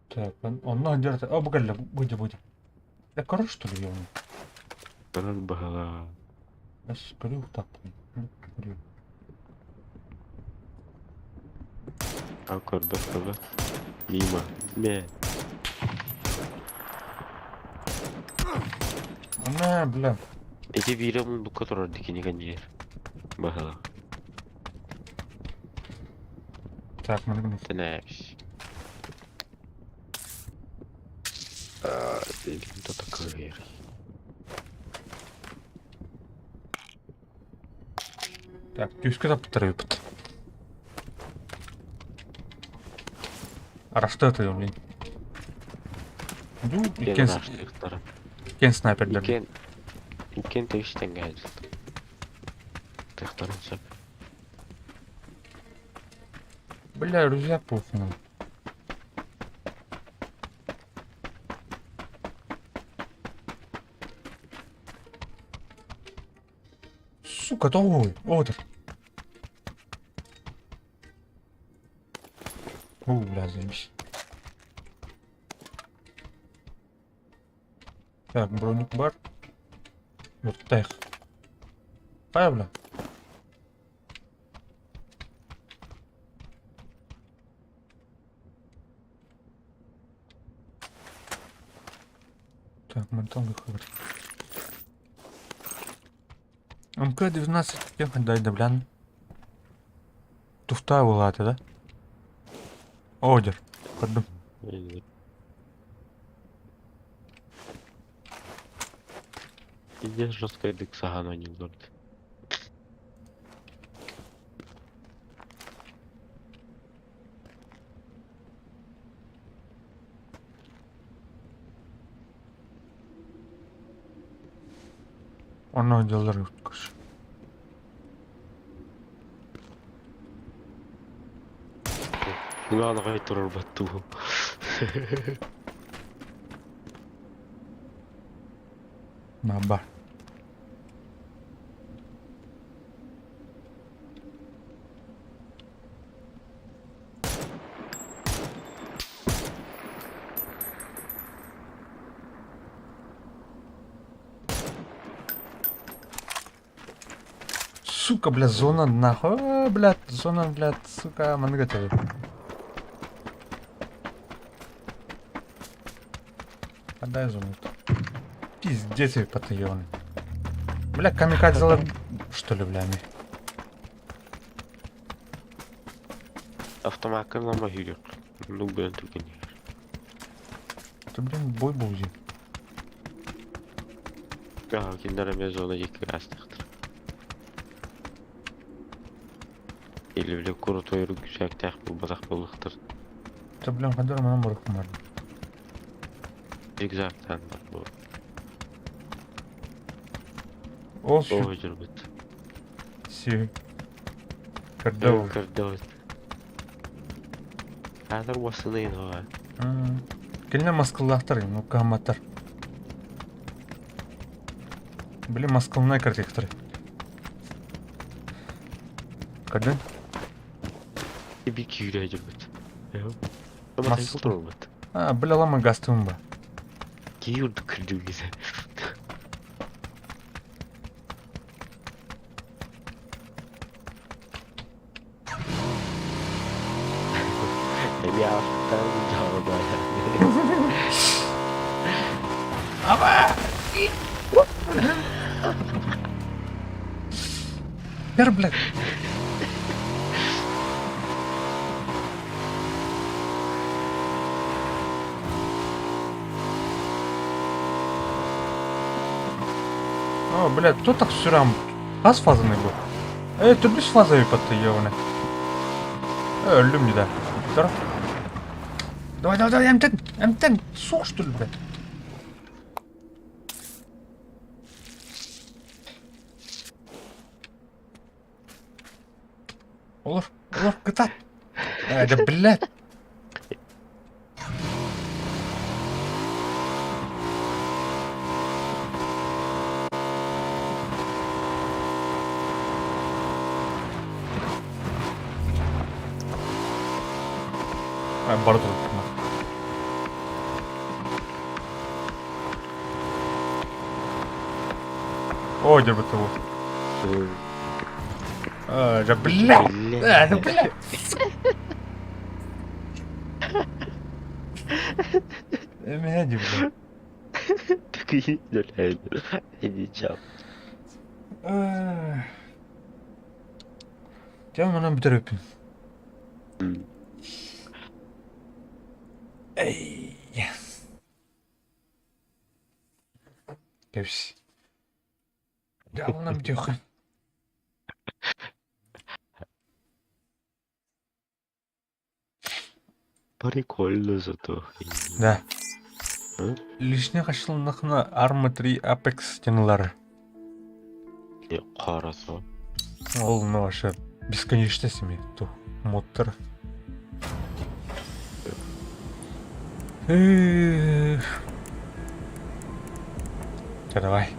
Так, онно дьарта. О, бу кэллэ, будя, будя. Я короче, что ли, ёбаный? Көрөр баһала. Бас көрүү таппын. Көрүү. А көрбөт көрбөт. Мимо. Ме. Ана, бля. Эти биирэ мундукка турар дикини кэнниэр. Баһала. Так, маны гына. Тэнээбис. Кто такой? Так, түскэ таптар ыппыт. Арашта тыгым, блин. Ду, иккен иккен снайпердер. Иккен иккен тэбистен кэлбит. Тыхтарын сөп. Бля, рюкзак буолсун. Сука, тоҕуй, отыр. О, бля, заебись. Так, броник бар. Муртайх. Хайа, бля. Так, мантон выход. МК-19 кем дай да блян. Туфта буолаата да? Одер. Көрдүм. Пиздец жесткайдык саһаан оонньууллар. Онно дьаллар короче. Муҥаан аҕай турарбат дуу. Наба. Сука, бля, зона нахуй. А, блядь, зона, блядь, сука, маннык этэ. Отдай зону. Пиздец, потаённый. Бля, камикадзе что ли, бля, ми. Автомаккын лама хүрүөх. Оннук гынан түргэн иһэр. Это, блин, бой был дии. Аа, кинилэр эмиэ зона диэки аастахтар. Или бile крутой рюкзактаах буолбатах буоллахтар. Это, блин, хадыр манан барыхпын бардым. Рюкзактаан бар буол. Ол сү... Оо дьорбут. Си... Көрдө Көрдөбүт. Аатар уоссанайын оҕа. Кинилэр маскалаахтар, ну кыһамматтар. Блин, маскалнай картектор. Көрдүн? Би күүрэ дьорбут. Мас- А, бля, лама гастым ба. Кии үрдүк көрдүүгүсэ. Эми аахтаан дьаабай. Бер, блядь. О, блядь, кто так сюрам? Газ фазанный был. Э, төрдүс фаза ыппатты, ёбаный. Э, өллүм да. Здорово. Давай, давай, давай, эмтэн, эмтэн, суох что ли, блядь? Олор, олор, кытаат. Э, да, блядь. Э, бары турбут. Оо, дьэ бу. Э, да, блядь. Э, да, блядь. Эмиэ дии, блядь. Э. Дьэ, манан бүтэр Эй. Кэбис. Дьэ, манан бүтүөххэ. Прикольно зато. Да. Лишний хашланнахына Arma 3 Apex стеналары. Хорошо. Ол ну вообще бесконечность имеет ту модтар. Эх. Всё, давай.